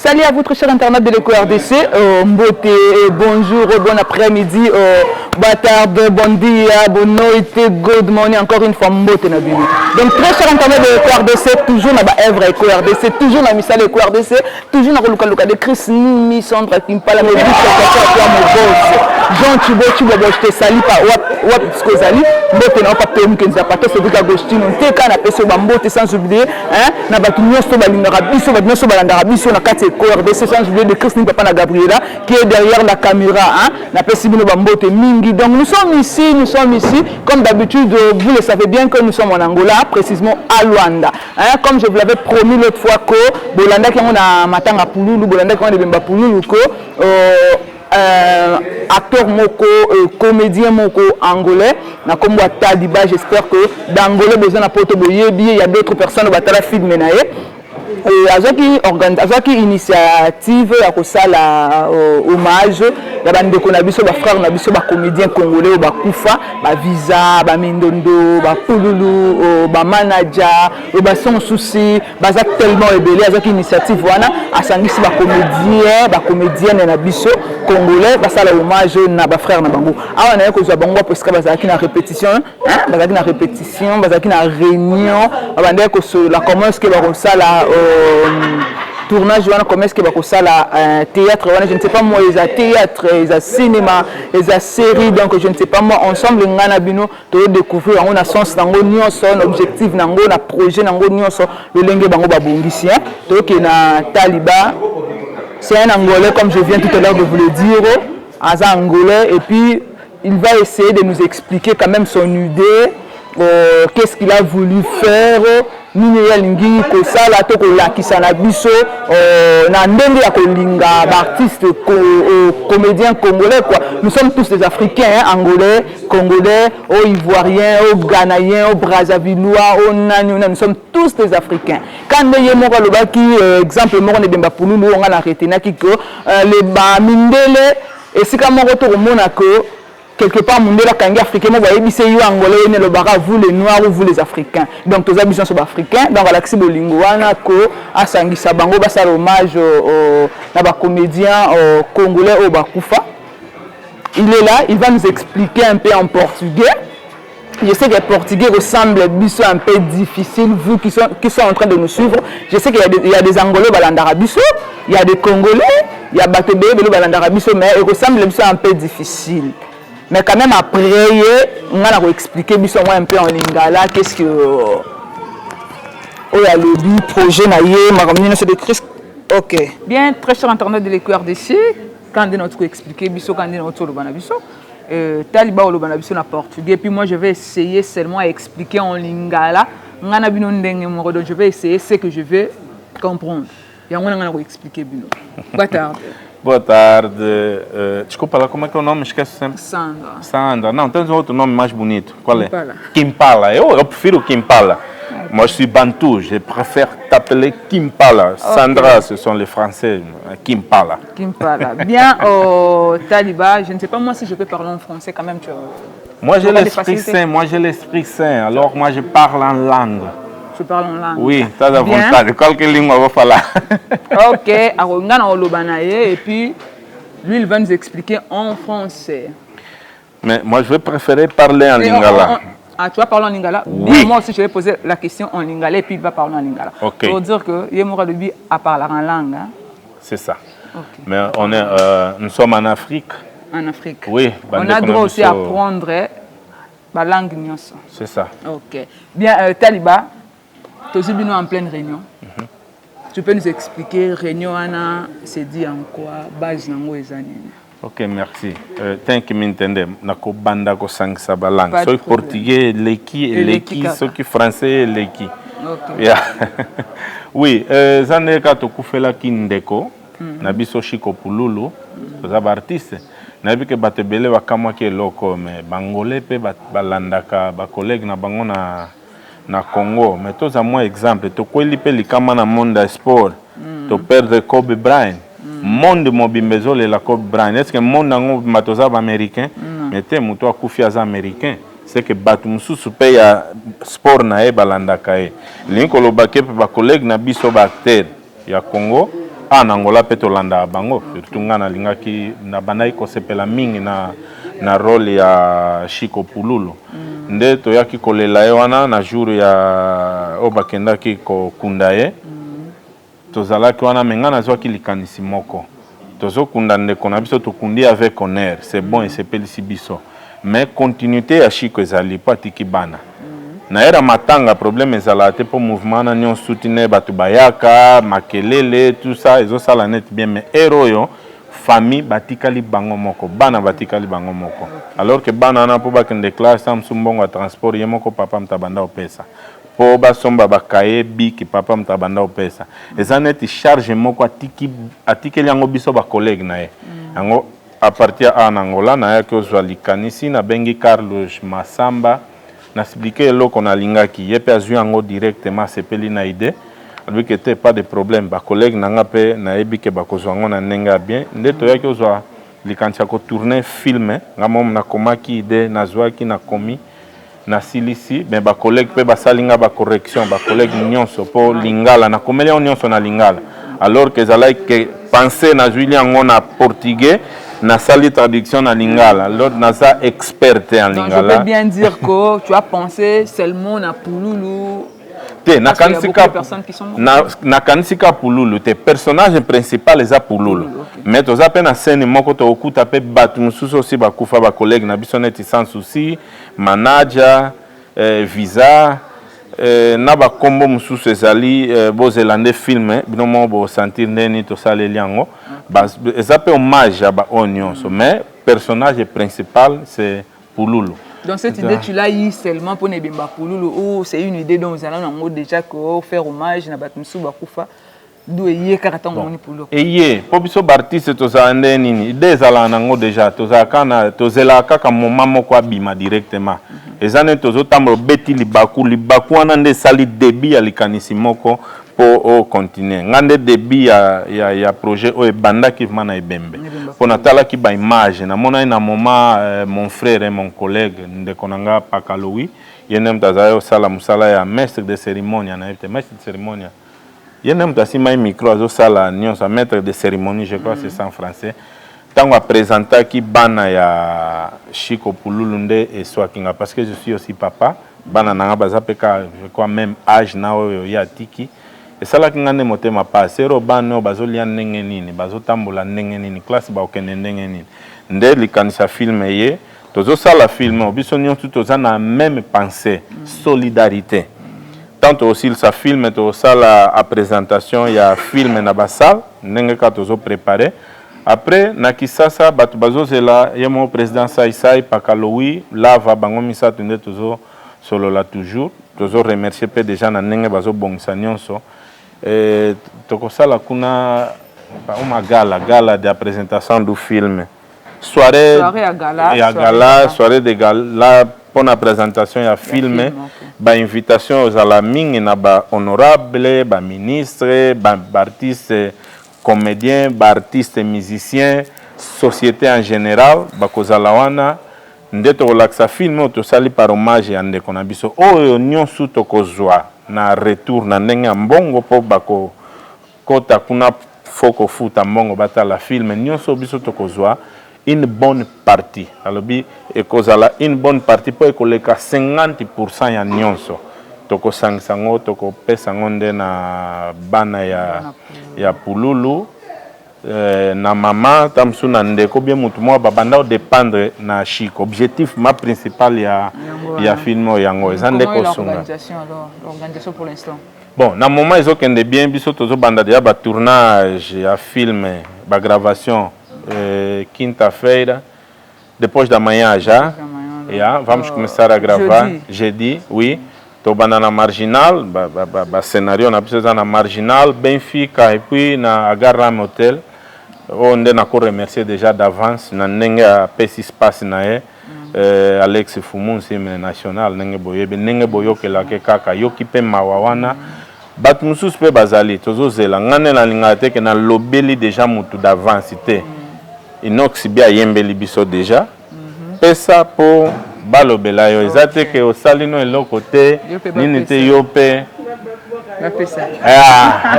Salut à vous, très chers internautes de l'Eco RDC. Mbote, bonjour, bon après-midi, boa tarde, bon dia, bonne noite, good morning. Encore une fois, mbote na bino. Donc, très chers internautes de l'Eco RDC, toujours na ba œuvre Eco RDC, toujours na misala Eco RDC, toujours na koluka luka de Chris Nimi, Sandra Kimpala, mais mon boss. Jean Thibaut Thibaut, je te salue pas wap wap skozali. Mbote na papa Mkenza Pato, Cédric Agostino, Nteka na peso ba mbote sans oublier, hein, na bato nyonso balingaka biso, bato nyonso balandaka biso na kati Eco RDC, sans oublier de Chris Nimi, papa na Gabriela qui est derrière la caméra, hein, na pesi bino ba mbote mingi. Donc nous sommes ici, nous sommes ici comme d'habitude, vous le savez bien que nous sommes en Angola, précisément à Luanda, hein, comme je vous l'avais promis l'autre fois que bolandaki yango na matanga pululu, bolandaki yango na ebemba pululu ko acteur moko, comédien moko angolais na kombo ya Taliba. J'espère que d'angolais besoin na poto boyebi, il y a d'autres personnes batala film na ye. Azwaki initiative ya kosala hommage ya bandeko na biso, bafrère na biso, bacomédien congolais oyo bakufa: bavisa, bamindondo, bapululu, bamanager oyo baSans Souci, baza tellement ebele. Azwaki initiative wana, asangisi bacomédien, bacomédienne na biso congolais, basala hommage na bafrère na bango. Awa naye kozwa bango wapo esika bazalaki na répétition, bazalaki na répétition, bazalaki na réunion, babandaki kosolola comment est ce que bakosala tournage wana, comment est-ce que bakosala théâtre wana. Je ne sais pas moi, eza théâtre, eza cinéma, eza série, donc je ne sais pas moi. Ensemble ngai na bino todécouvrir yango na sens nango nyonso, na objectif nango, na projet nango nyonso, lolenge bango babongisi. Toyoke na Taliba. C'est un Angolais, comme je viens tout à l'heure de vous le dire. Aza Angolais et puis il va essayer de nous expliquer quand même son idée, qu'est-ce qu'il a voulu faire, nini ye alingi kosala to kolakisa na biso na ndenge ya kolinga baartiste comédien congolais, quoi. Nous sommes tous des Africains, hein, Angolais, Congolais, o Ivoirien, o Ghanéen, o Brazzavillois, o nani o nani, nous sommes tous des Africains. Quand nde ye moko alobaki exemple moko na ebemba pululu oyo nga na retenaki ke le bamindele esika moko tokomona ke quelque part mundele akangi Africain moko, bayebisi yo Angolais, ye nelobaka: "Vous les Noirs ou vous les Africains." Donc toza biso nyonso baafricain. Donc alakisi bolingo wana ko asangisa bango, basala hommage na bacomédien congolais oyo bakufa. Il est là, il va nous expliquer un peu en portugais. Je sais que le portugais ressemble biso un peu difficile, vous qui sont en train de nous suivre. Je sais qu'il y a des Angolais balandaka biso, il y a des Congolais, il y a bato ebele balandaka biso, mais il ressemble biso un peu difficile. Mais quand même après, nga na koexpliquer biso moi un peu en lingala, qu'est-ce que oyo alobi, projet na ye, makambo nyonso de Christ. Ok. Bien, très cher internaute de l'Eco RDC, quand notre expliquer biso, quand notre oloba na biso, Taliba oloba na biso na portugais, puis moi je vais essayer seulement à expliquer en lingala. Nga na bino ndenge moko, donc je vais essayer ce que je vais comprendre. Yango na nga na koexpliquer bino. Boa tarde. Boa tarde. Desculpa lá, como é que é o nome? Esqueço sempre. Sandra. Sandra. Não, tens um outro nome mais bonito. Qual é? Kimpala. Kimpala. Eu prefiro Kimpala. Moi, je suis bantou. Je préfère t'appeler Kimpala. Sandra, ce sont les Français. Kimpala. Kimpala. Bien, oh, Taliba, je ne sais pas moi si je peux parler en français quand même. Tu Moi, j'ai auras des l'esprit facilités. Saint. Moi, j'ai l'esprit saint. Alors, moi, je parle en langue. Je parle en langue. Oui, estás à Bien. Vontade. Qual que língua vou falar? Ok, alors, nga na oloba na ye, et puis lui, il va nous expliquer en français. Mais moi, je vais préférer parler en Et lingala. Ah, tu vas parler en lingala? Oui. Bien, moi aussi, je vais poser la question en lingala et puis il va parler en lingala. Ok. Pour dire que ye moko alobi aparler en langue. Hein? C'est ça. Ok. Mais nous sommes en Afrique. En Afrique. Oui. On a droit aussi à apprendre la langue nyonso. C'est ça. Ok. Bien, Taliba, tozi bino en pleine réunion. Tu peux nous expliquer réunion wana, c'est dit en quoi, base nango eza nini? Ok, merci. Tem que me entender. Nakobanda kosangisa balangue. Pas de Soki problème. Portugais eleki, Eleki eleki, kaka. Soki français eleki. Ok. Yeah. Oui, eza nde kaka tokufelaki ndeko na biso Chiko Pululu. Toza baartiste, nayebi ke bato ebele bakamwaki eloko, me bangolais mpe balandaka bacollègue na bango na Congo. Mais toza mwa exemple, tokweli mpe likama na monde ya sport, toperdre Kobe Bryant. Monde mobimba ezolela Kobe Bryant. Est ce que monde yango mobimba toza baaméricain? Mais te, moto akufi aza Américain, c'est que bato mosusu mpe ya sport na ye balandaka ye. Elingi koloba ke mpe bacollègue na biso baacteur ya Congo. Ah, na Angola mpe tolandaka bango, surtout ngai nalingaki, nabandaki kosepela mingi na rôle ya Chico Pululu. Nde toyaki kolela ye wana na jour ya oyo bakendaki kokunda ye. Tozalaki wana, me ngai nazwaki likanisi moko: tozokunda ndeko na biso, tokundi avec honneur, c'est bon, esepelisi biso, mais continuité ya Chico ezali mpo atiki bana na ye. Na matanga, problème ezalaka te, mpo mouvement wana nyonso tina bato bayaka, makelele, tout ça ezosala neti bien. Mais ere oyo famille batikali bango moko, bana batikali bango moko, alors que bana wana, mpo bakende classe, ta mosu mbongo ya transport, ye moko papa moto abanda kopesa, mpo basomba bakaye, biki, papa moto abanda kopesa. Eza neti charge moko atiki, atikeli yango biso bacollègue na ye. Yango à partir ya na Angola, nayaki ozwa likanisi, nabengi Carlos Masamba, naexpliquer eloko nalingaki. Ye mpe azwi yango directement, asepeli na idée, alobi ke te, pas de problème, bacollègue na nga mpe nayebi ke bakozwa yango na ndenge ya bien. Nde toyaki ozwa likanisi ya kotourner film. Nga momo nakomaki idée, nazwaki, nakomi, nasilisi, me bacollègue mpe basali nga bacorrection, bacollègue nyonso, mpo lingala nakomeli yango nyonso na lingala, alors que ezalaki ke pensée nazwili yango na portugais, nasali traduction na lingala. Alors naza expert te en Donc, je lingala. peux bien dire que tu as pensé seulement na Pululu? Te. Parce qu'il y a beaucoup de personnes qui sont mortes. Nakanisi ka Pululu te. Personnage principal eza Pululu, mais toza mpe na scène moko, tokokuta mpe bato mosusu osi bakufa, bacollègue na biso neti Sans Souci, Manager, Visa, na bakombo mosusu ezali. Bozela nde film, bino moko bosentir ndeni tosaleli yango. Eza mpe hommage ya baoyo nyonso, mais personnage principal, c'est Pululu. Donc cette idée, tu l'as eu seulement pour Nebimba Pululu ou c'est une idée dont vous allez déjà que faire hommage na bato mosusu bakufa, d'où eye kaka ntango omoni Pululu? Eye mpo biso baartiste tozala nde nini, idée ezalaka nango déjà, tozalaka na, tozelaka kaka moment moko abima directement. Eza nde tozotambola, obeti libaku, libaku wana nde esali début ya likanisi moko mpo ocontinue. Nga nde début ya projet oyo ebandaki vraiment na ebembe, Ebembe. mpo natalaki baimage, namonaki na moment, mon frère et mon collègue, ndeko na nga Pakalowi, ye nde moto azalaki kosala mosala ya maître de cérémonie. Nayebi te, maître de cérémonie, ye nde moto asimbai micro, azosala nyonso, maître de cérémonie, je crois, c'est ça en français. Ntango apresentaki bana ya Chico Pululu, nde eswaki nga, parce que je suis aussi papa. Bana na nga baza mpe ka, je crois, même âge na oyo ye atiki. Esalaki nga nde motema pasi. Ero bana oyo bazolia ndenge nini, bazotambola ndenge nini, classe bakokende ndenge nini? Nde likanisa film ye. Tozosala film oyo, biso nyonso toza na même pensée, solidarité. Tant tokosilisa film, tokosala a présentation ya film na basalle, ndenge kaka tozoprépare. Après, na Kisasa, bato bazozela ye moko président Saisai, Pakalowi, Lava, bango misato nde tozosolola toujours. Tozoremercier mpe déjà na ndenge bazobongisa nyonso. Tokosala kuna uma gala, gala de présentation du film, soirée, Soirée ya gala, ya soirée gala, gala. Soirée de gala mpona présentation ya film. Film, ok. Bainvitation ezala mingi na bahonorable, baministre, baartiste comédien, baartiste musicien, société en général bakozala wana. Nde tokolakisa film oyo tosali par hommage ya ndeko na biso oyo. Nyonso tokozwa na retour na ndenge ya mbongo, mpo bakokɔta kuna, fo kofuta mbongo batala film. Nyonso biso tokozwa, une bonne partie, alobi ekozala une bonne partie, mpo ekoleka 50 ya nyonso tokosangisa yango, tokopesa yango nde na bana ya Pululu, na mama ta mosusu, na ndeko bien motu moko babanda kodépendre na Chico. Objectif ma principal ya film oyo, yango eza nde kosunga. L'organisation alors, l'organisation pour l'instant? Bon, na moment ezokende bien. Biso tozobanda déjà batournage ya film, bagravation, quinta-feira, depois da manhã já. Yeah, vamos começar a gravar jeudi. Jeudi, oui. Tobanda na Marginal, bascénario na biso eza na Marginal, Benfica, et puis na Agaram Hotel, oyo nde nakoremercier déjà d'avance na ndenge apesi space na ye, Alex Fumu Nsimene national, ndenge boyebi, ndenge boyokelaki kaka yoki mpe mawa wana. Bato mosusu mpe bazali, tozozela. Nga nde nalingaka te ke nalobeli déjà motu d'avance te. Inox bi ayembeli biso déjà, pesa mpo balobela yo. Eza te ke osali no eloko te Yo mpe nini te. Bapesa. Yo mpe. Bapesa. Ah.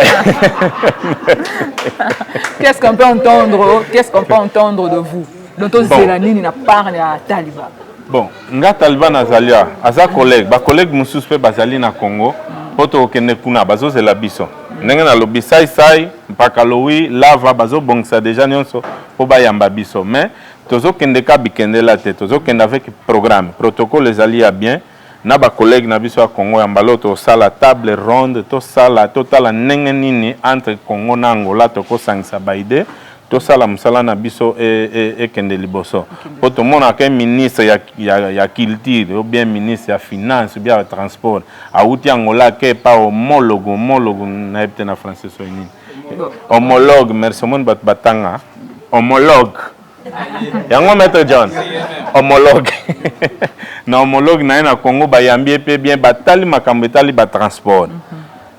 Qu'est-ce qu'on peut entendre? Qu'est-ce qu'on peut entendre de vous? Donc tozela nini na part ya Taliban? Bon, nga Taliban azali awa, aza collègue, ba collègue mosusu mpe bazali na Congo mpo tokokende kuna, bazozela biso. Ndenge nalobi, Sai Sai, Mpaka Lowi, Lava bazobongisa deja nyonso mpo bayamba biso. Mais tozokende ka bikendela te, tozokende avec programme, protocole ezali ya bien na ba collègue na biso ya Congo. Ya mbala oyo tosala table ronde, tosala, totala ndenge nini entre Congo na Angola tokosangisa ba idée, tosala mosala na biso ekende liboso. Mpo tomonaka ministre ya culture ou bien ministre ya finance ou bien ya transport awuti Angola, ake epa homologue, homologue nayebi te na français soki nini, homologue. Merci, omoni bato batanga homologue yango, maître John, homologue na homologue na ye na Congo, bayambi ye mpe bien, batali makambo etali batransport,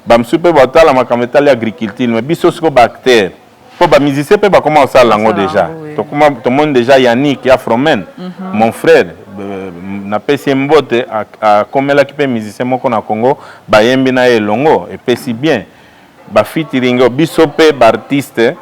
bamosusu mpe batala makambo etali agriculture. Mais biso sikoyo baacteur, mpo bamusicien mpe bakoma kosala yango déjà, tomoni déjà Yannick Afromen, mon frère, napesi ye mbote, akomelaki mpe musicien moko na Congo, bayembi na ye elongo, epesi bien bafeaturing. Biso mpe baartiste,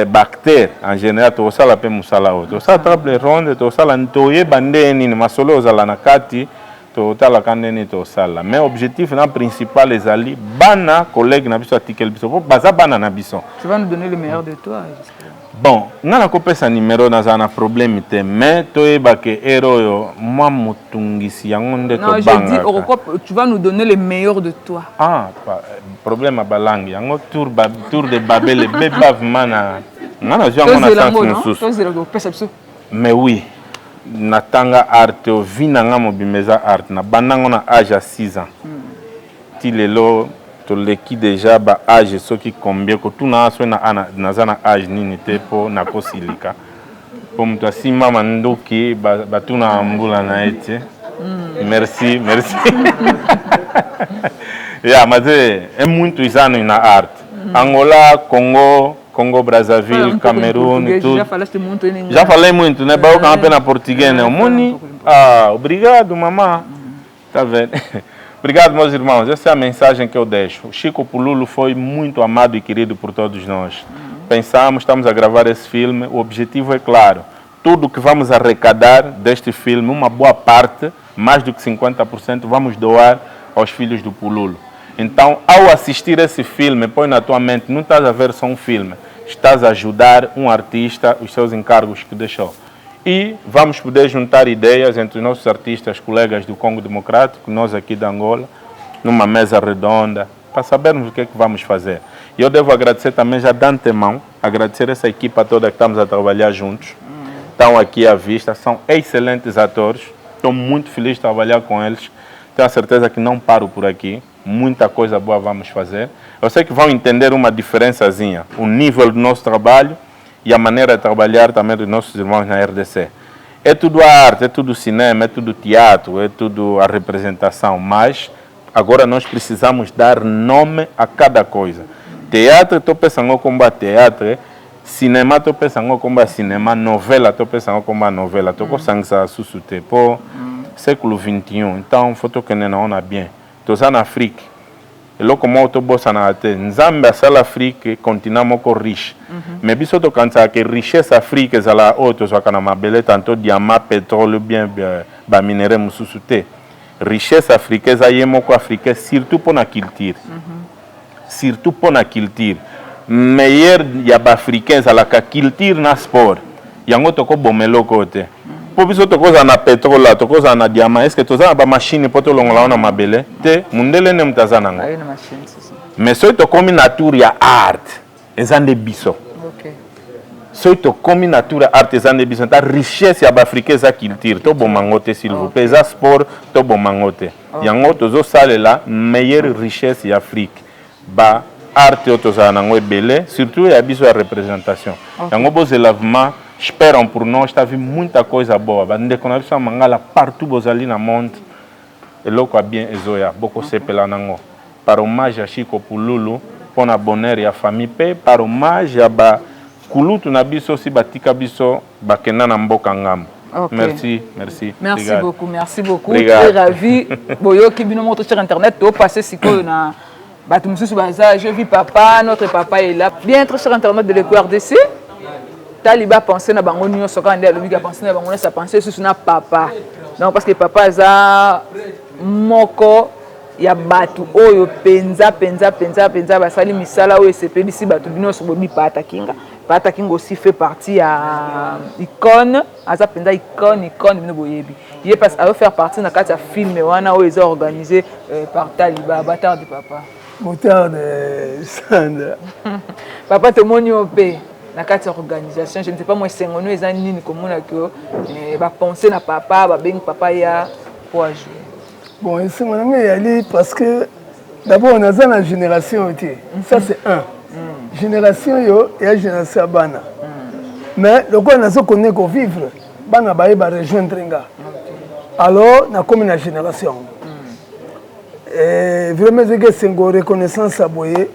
baacteur en général, tokosala mpe mosala oyo, tokosala table ronde, tokosala, toyeba nde nini masolo ozala na kati, totalaka nde nini tosala. Mais objectif na principal ezali bana collègue na biso atikeli biso, po baza bana na biso. Tu vas nous donner le meilleur de toi, j'espère. Bon, nga nakopesa numéro, nazala na problème te, mais toyeba ke ere oyo mwa motungisi yango nde. Non, j'ai dit, tu vas nous donner le meilleur de toi. Ah, problème ya balangue yango, tour de Babel ebeba vraiment na nga, nazwi yango na sens mosusu. Mais oui, natanga art, vie na nga mobimba eza art. Nabanda yango na age ya 6 ans ti lelo, toleki déjà ba age soki combien. Kotuna soki naza na age nini te, mpo nakosilika, mpo moto asimba mandoki batunaka mbula na ye te. Merci, merci. Ya, mas é muitos anos na arte. Angola, Congo, Congo Brazzaville, Cameroun, tudo. Já falaste muito em Já falei muito, né? Bayoka mpe na português, né? Omoni? Ah, obrigado, mamá. Tá vendo? Obrigado, meus irmãos. Essa é a mensagem que eu deixo. O Chico Pululu foi muito amado e querido por todos nós. Pensamos, estamos a gravar esse filme. O objetivo é claro. Tudo que vamos arrecadar deste filme, uma boa parte, mais do que 50%, vamos doar aos filhos do Pululu. Então, ao assistir esse filme, põe na tua mente, não estás a ver só um filme, estás a ajudar um artista, os seus encargos que deixou. E vamos poder juntar ideias entre os nossos artistas, colegas do Congo Democrático, nós aqui da Angola, numa mesa redonda, para sabermos o que é que vamos fazer. E eu devo agradecer também, já de antemão, agradecer essa equipa toda que estamos a trabalhar juntos. Estão aqui à vista, são excelentes atores. Estou muito feliz de trabalhar com eles. Tenho a certeza que não paro por aqui. Muita coisa boa vamos fazer. Eu sei que vão entender uma diferençazinha, o nível do nosso trabalho e a maneira de trabalhar também dos nossos irmãos na RDC. É tudo arte, é tudo cinema, é tudo teatro, é tudo a representação, mas agora nós precisamos dar nome a cada coisa. Teatro, estou pensando como teatro, cinema, estou pensando como cinema, novela, estou pensando como novela, estou kosangisa susu te, po século 21, então faut tokende na ona bien. Toza na Afrique, eloko moko tobosanaka te, Nzambe asala Afrique continent moko riche, mais biso tokanisaka ke richesse Afrique ezalaka oyo tozwaka na mabele, tantôt diamant, pétrole, bien baminerai mosusu te. Richesse africain eza ye moko africain, surtout mpo na culture, surtout mpo na culture. Meilleur ya baafricain ezalaka culture na sport. Yango tokoboma eloko oyo te, mpo biso tokozala na pétrole, tokozala na diamant, est-ce toza na bamashine mpo tolongola ngo na mabele te? Mundele nde moto aza nango. Mais soki tokómi na tour ya art, eza nde biso. Soki tokómi na tour ya art, eza nde biso. Ta richesse ya baafricain eza culture, toboma yango te, s'il vous plaît. Eza sport, toboma yango te. Yango tozosalela meilleure richesse ya Afrique, ba art oyo tozala nango ebele, surtout ya biso ya représentation. Yango bozela vraiment, esperam por nós, está vir muita coisa boa. Bandeko na biso ya Mangala partout bozali na monde, eloko ya bien ezoya, bokosepela nango. Par hommage ya Chico Pululu, mpona bonheur ya famille, mpe par hommage ya bakulutu na biso si batika biso, bakenda na mboka ngambo. Merci, merci. Merci beaucoup, merci beaucoup. Très ravi. Boyoki bino moto sur internet, to passer sikoyo na Bato mosusu baza, je vis papa, notre papa est là. Bien, très cher internaute de l'Eco RDC, taliba pensé na bango nyonso kaka nde alobi ka pensé na bango nyonso, apense lisusu na papa. Donc parce que papa aza moko ya bato oyo mpenza mpenza mpenza mpenza basali misala oyo esepelisi bato nyonso. Boyebi Pata Kinga. Pata Kinga aussi fait partie ya icône, aza mpenza icône, icône bino boyebi ye parce azo faire partie na kati ya film wana oyo eza organisé par Taliba Bâtard de papa. Motard de Sandra. Papa, tomoni yo mpe na kati ya organisation. Je ne sais pas moi, esengo no eza nini komona ke bapense na papa, babengi papa ya po ajouer? Bon, esengo na ngai eyali parce que d'abord naza na génération oyo te. Ça, c'est un génération oyo eya génération ya bana, mais lokola nazokone kovivre, bana baye barejoindre nga, alors nakomi na génération yango. Vraiment ezaki esengo, reconnaissance ya boye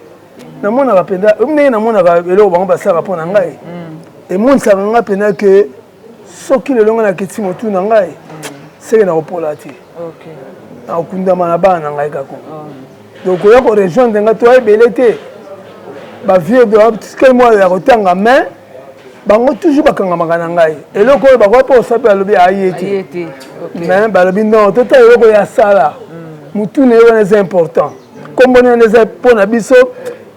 namonaka mpenza ndenge namonaka eloko bango basalaka mpo na ngai, emonisaka nga mpenza ke soki lelo ngai nakiti motu na ngai, seke nakopola te, nakokundama na bana na ngai kaka. Donc oya korejoindre nga, toya ebele te, bavieux tikali mwa ya kotanga, mais bango toujours bakangamaka na ngai. Eloko oyo bakoya mpo osala mpe balobi aye te, mais balobi non, totala eloko ya sala mutu na ye wana eza important. Nkombo wana eza mpo na biso,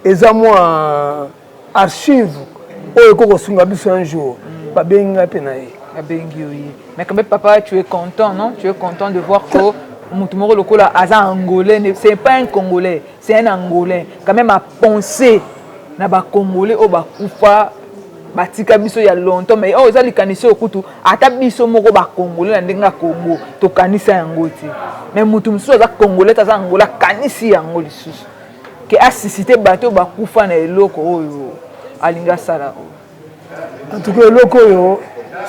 eza mwa archive oyo ekoki kosunga biso un jour. Babengi ngai mpe na ye. Babengi yo ye, mais quand même, papa, tu es content, non? Tu es content de voir que motu moko lokola aza Angolais, c'est pas un Congolais, c'est un Angolais quand même, a pensé na Bacongolais oyo bakufa, batika biso ya longtemps. Mais oyo eza likanisi oyo kutu ata biso moko Bacongolais na ndenge ya Congo tokanisa yango te, mais motu mosusu aza Congolais te, aza Angola, akanisi yango lisusu ke asuscite bato oyo bakufa na eloko oyo alingi asala oyo. En tout cas, eloko oyo,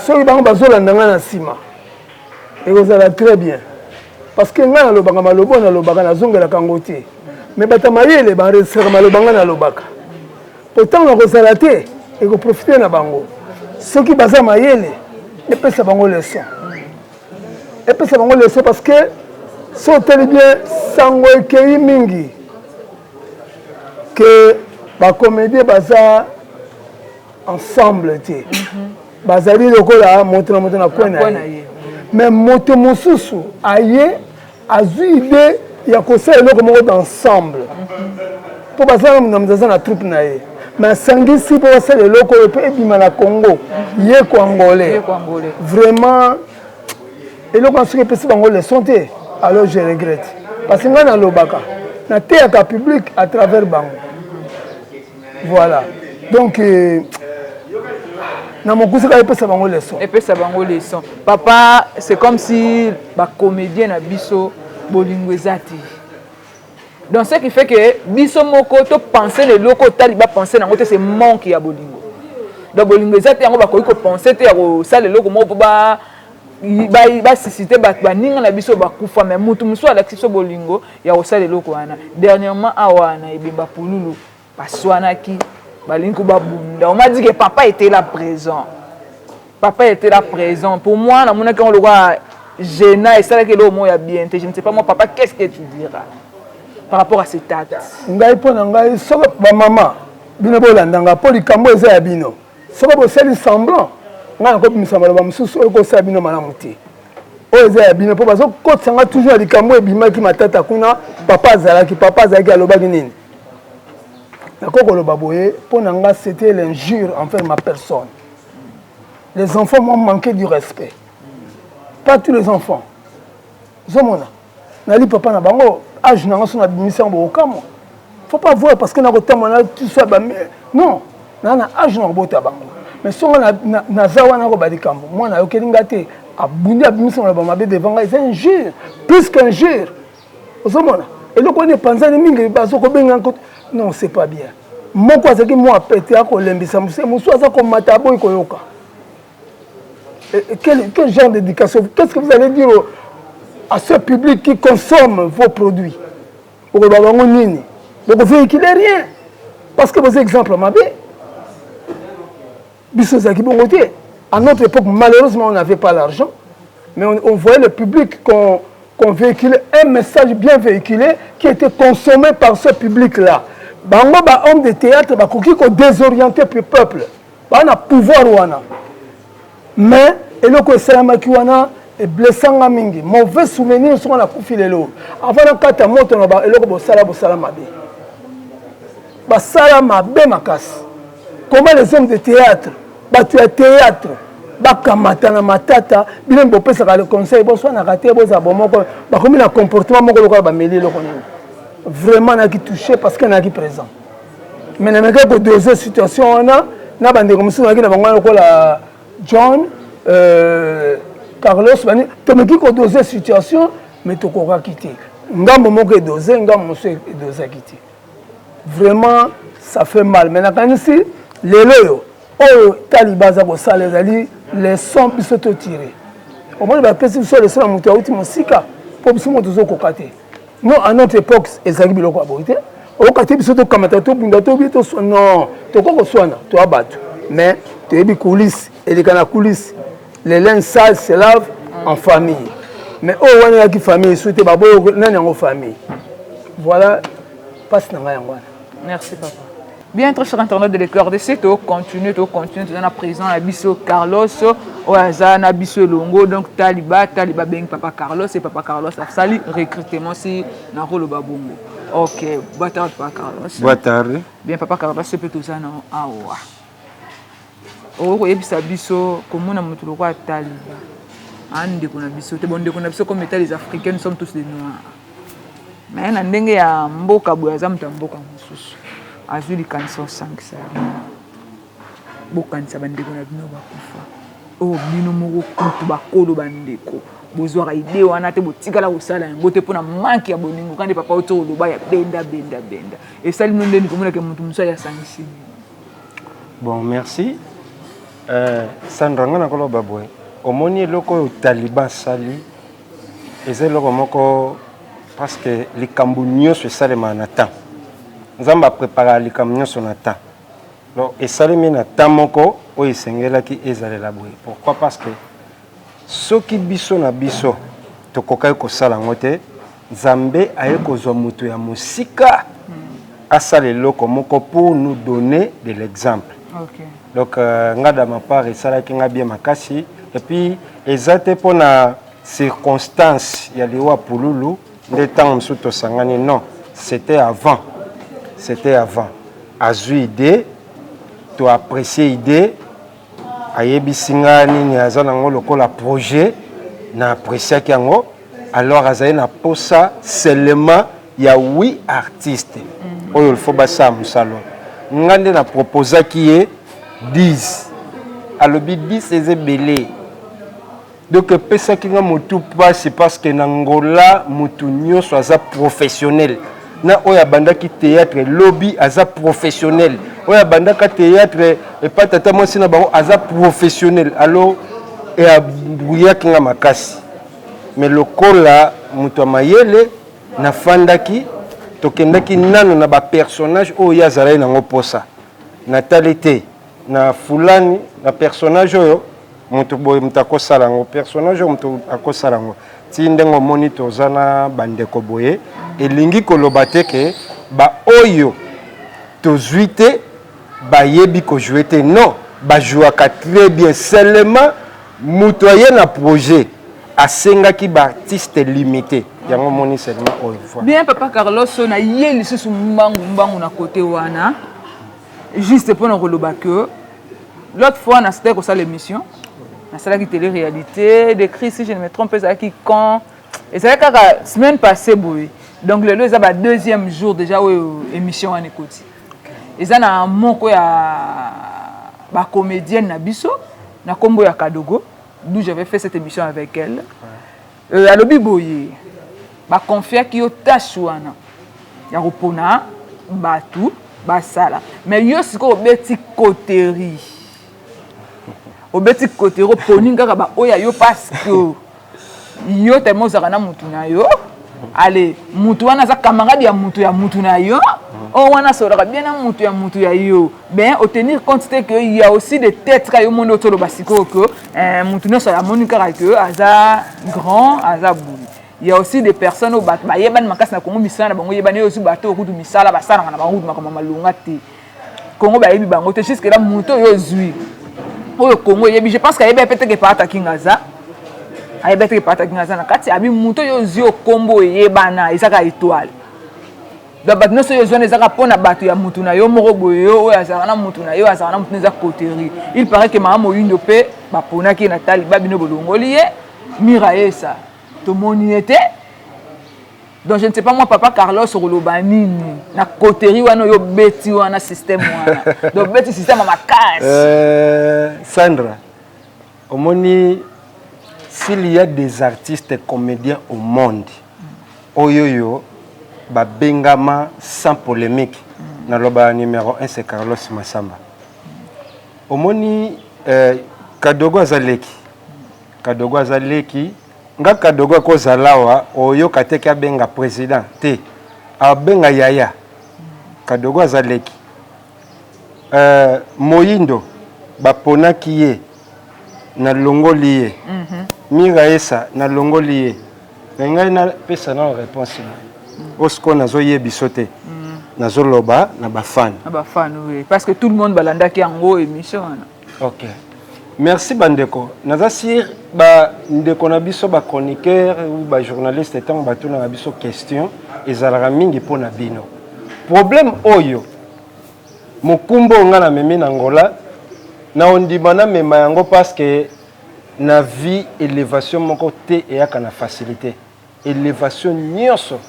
soki bango bazolanda ngai na nsima, ekozala très bien, parce que ngai nalobaka maloba oyo nalobaka, nazongelaka yango te, mais bato mayele baenregistraka maloba ngai nalobaka, po ntango nakozala te, ekoprofite na bango. Soki baza mayele, epesa bango leçon, epesa bango leçon, parce que so oteli bien, sango ekei mingi ke bacomédien baza ensemble te, bazali lokola moto na moto na kwe na ye. Mais moto mosusu aye azwi idée ya kosala eloko moko d'ensemble, mpo baza na moto aza na troupe na ye, mais asangisi mpo basala eloko oyo mpe ebima na Congo ye ko Angolais. Vraiment, eloko wana soki epesi bango leçon te, alors je regrette, parce que ngai nalobaka, nateyaka public à travers bango. Voilà, donc na mokusi kaka epesa bango leçon. Epesa bango leçon. Papa, c'est comme si bacomédien na biso bolingo eza te. Donc ce qui fait que biso moko topense na eloko otali, bapense nango te, c'est manque ya bolingo. Donc bolingo eza te, yango bakoki kopense te ya kosala eloko moko mpo basuscite bato baninga na biso bakufa. Mais mutu mosusu alakisi biso bolingo ya kosala eloko wana. Dernièrement awa na ebemba Pululu, baswanaki, balingi ko babunda. On m'a dit que papa était là présent, papa était là présent. Pour moi, namonaki yango lokola gênant, esalaki eloko moko ya bien te. Je ne sais pas moi, papa, qu'est-ce que tu diras par rapport à cet acte? Ngai, mpo na ngai, soki bamama bino bolanda nga, mpo likambo eza ya bino, soki bosali semblant, ngai nakobimisa maloba mosusu oyo kosala bino malamu te. Oyo eza ya bino, mpo bazokotisa nga toujours ya likambo ebimaki matata kuna. Papa azalaki, papa azalaki, alobaki nini? Nakoki koloba boye: mpo na nga, c'était l'injure envers ma personne. Les enfants m'ont manqué du respect, pas tous les enfants. Ozomona, nali papa na bango, age na nga so nabimisi yango, bokokamwa. Faut pas voir parce que nakotambola na tuso ba, non, naa na age na kobota bango. Mais songa naza wana koba likambo, mwana ayokeli nga te, abundi, abimisi maloba mabe devant ngai, eza injure, plus qu'injure. Ozomona eloko wana epanzani mingi, bazokobenga. Non, c'est pas bien. Moko azalaki mwa pete akolembisa mosu, mosu aza komata, aboyi koyoka. Quel genre d'éducation? Qu'est-ce que vous allez dire à ce public qui consomme vos produits? Okoloba bango nini? Bokovéhicule rien, parce que boza exemple mabe. Biso ezalaki bongo te. À notre époque, malheureusement, on n'avait pas l'argent, mais on voyait le public qu'on qu'on véhicule un message bien véhiculé qui était consommé par ce public là. Bango ba homme de théâtre bakoki ko désorienter le peuple. Ba na pouvoir wana. Mais eloko esalamaki wana eblessanga mingi. Mauvais souvenir soki nakufi lelo. Avant nakata moto na ba eloko bosala bosala mabe. Basala mabe makasi. Comment les hommes de théâtre, bato ya théâtre bakamata na matata bino bopesaka le conseil boswanaka te bozala bomoko bakomi na comportement moko lokola bameli eloko nini. Vraiment nayaki touché parce que nayaki présent. Mais namekaki kodose situation wana na bandeko mosusu nayaki na bango wana lokola John, Carlos bani tomeki kodose situation mais tokokaki te. Ngambo moko edose, ngambo mosusu edosaki te. Vraiment ça fait mal. Mais nakanisi lelo oyo oyo Taliba aza kosala ezali leçon biso totire. Omoni bapesi biso leçon na moto auti mosika mpo biso moto tozokoka te. Non, à notre époque ezalaki biloko ya boye te. Oyoka te biso tokamata tobunda tobi toswa. Non, tokoki koswana toya bato mais toyebi coulisse eleka na coulisse. Le linge sale se lave en famille. Mais oyo wana eyaki famille esu te baboyo nani yango famille. Voilà passe na ngai yango wana. Merci papa. Bien, très cher internaute de l'éclair de to continue, to continue, toza na président na biso Carlos oyo aza na biso elongo. Donc Taliba, Taliba bengi papa Carlos et papa Carlos asali recrutement si na koloba bongo. Ok, boa tarde papa Carlos. Boa tarde. Bien papa Carlos, mpe toza na awa. Okoki koyebisa biso komona moto lokola Taliba ndeko na biso te, bon ndeko na biso comme état les Africains, nous sommes tous des noirs. Mais na ndenge ya mboka boye aza moto ya mboka mosusu azwi likanisa osangisa bino bokanisa bandeko na bino bakufa oyo bino moko kutu bakolo bandeko bozwaka idée wana te botikala kosala yango te mpona manque ya bolingo kandi papa oyo oloba ya benda benda benda esali bino ndeni komonake moto mosusu ayasangisi bino. Bon, merci. Sandra, nga nakoloba boye, omoni eloko oyo Taliban asali eza eloko moko parce que likambo nyonso esalemaka na temps. Nzambe aprépara likambo nyonso na temps. Donc esalemi na temps moko oyo esengelaki ezalela boye. Pourquoi? Parce que soki biso na biso tokokaki kosala yango te, Nzambe aye kozwa moto ya mosika asala eloko moko pour nous donner de l'exemple. Donc nga da ma part esalaki nga bien makasi. Et puis eza te mpona circonstance ya liwa Pululu nde ntango mosusu tosangani. Non, c'était avant, c'était avant. Azwi idée, toapprécie idée, ayebisi nga nini aza nango lokola projet, na appréciaki yango. Alors azali na posa seulement ya huit artiste oyo il faut basala mosala. Nga nde na proposaki ye 10, alobi 10 eza ebele. Donc epesaki nga motu mpasi parce que na Ngola motu nyonso aza professionnel. Na oyo abandaki théâtre lobi aza professionnel, oyo abandaka théâtre epai tata mwasi na bango aza professionnel. Alors eabrouillaki nga makasi, mais lokola moto ya mayele nafandaki, tokendaki nano na bapersonnage oyo ye azalaki nango mposa. Natali te na fulani na personnage oyo moto boye moto akosala yango, personnage oyo moto akosala yango. Ti ndenge omoni toza na bandeko boye, elingi koloba te ke baoyo tozwi te bayebi kojouer te. Non, bajouaka très bien. Seulement moto aye na projet asengaki baartiste limité, yango omoni seulement oyo. Voilà. Bien papa Carlos, na ye lisusu mbangu mbangu na côté wana juste mpona koloba que l'autre fois nasalaki kosala émission, nasalaki télé-réalité de Chris, si je ne me trompe ezalaki quand? Ezalaki kaka semaine passée boye. Donc lelo eza ba deuxième jour déjà oyo émission wana ekoti. Eza na moko ya bacomédienne na biso na nkombo ya Kadogo, d'où j'avais fait cette émission avec elle. Alobi boye baconfiaki yo tâche wana ya kopona bato basala, mais yo sikoyo obeti coterie, obeti coterie, oponi kaka baoyo ya yo parce que yo tellement ozalaka na mutu na yo. Ale mutu wana aza camarade ya mutu ya mutu na yo, oyo wana asololaka bien na mutu ya mutu ya yo. Ben otenir compte te que y a aussi des têtes kaka yo moni otoloba sikoyo que mutu nyonso amoni kaka que aza grand, aza boye. Il y a aussi des personnes oyo bato bayebani makasi na Congo, misala na bango eyebani. Oyo osi bato oyo kutu misala basalaka na bango kutu makambo ya malonga te, Congo bayebi bango te. Jusque là, moto oyo ozwi oyo Congo eyebi, je pense qu'ayebi pe teke Pata Kinga aza, ayebi teke Pata Kinga aza na kati. Abi moto oyo ozwi okombo eyebana, ezaka étoile. Donc bato nyonso oyo ozwana, ezaka mpona bato ya mutu na yo moko boye, yo oyo azalaka na mutu na yo, azalaka na mutu na, eza coterie. Il paraît que mama Moyindo mpe baponaki ye na taliba, bino bolongoli ye. Mira Yesa, tomoni ye te. Donc je ne sais pas moi, papa Carlos, okoloba nini na coterie wana oyo obeti wana, système wana? Donc obeti système ya makasi. Sandra, omoni, s'il y a des artistes comédiens au monde oyo oyo babengama sans polémique, naloba numéro 1, c'est Carlos Masamba. Omoni, Kadogo aza leki, Kadogo aza leki nga. Kadogo akozala awa, oyoka te ke abenga président te, abenga yaya. Kadogo aza leki. Moyindo baponaki ye, nalongoli ye. Mira Esa, nalongoli ye. Me ngai napesa nano réponse oyo sikoyo, nazoyebiso te, nazoloba na bafani. Na bafani, oui, parce que tout le monde balandaki yango, émission wana. Ok, merci bandeko. Naza sur bandeko na biso bachroniqueur ou bajournaliste, ntango batunaka biso question, ezalaka mingi mpo na bino. Problème oyo, mokumba oyo ngai namemi na Ngola, na ondima namema yango, parce que na vie, élévation moko te eyaka na facilité. Élévation nyonso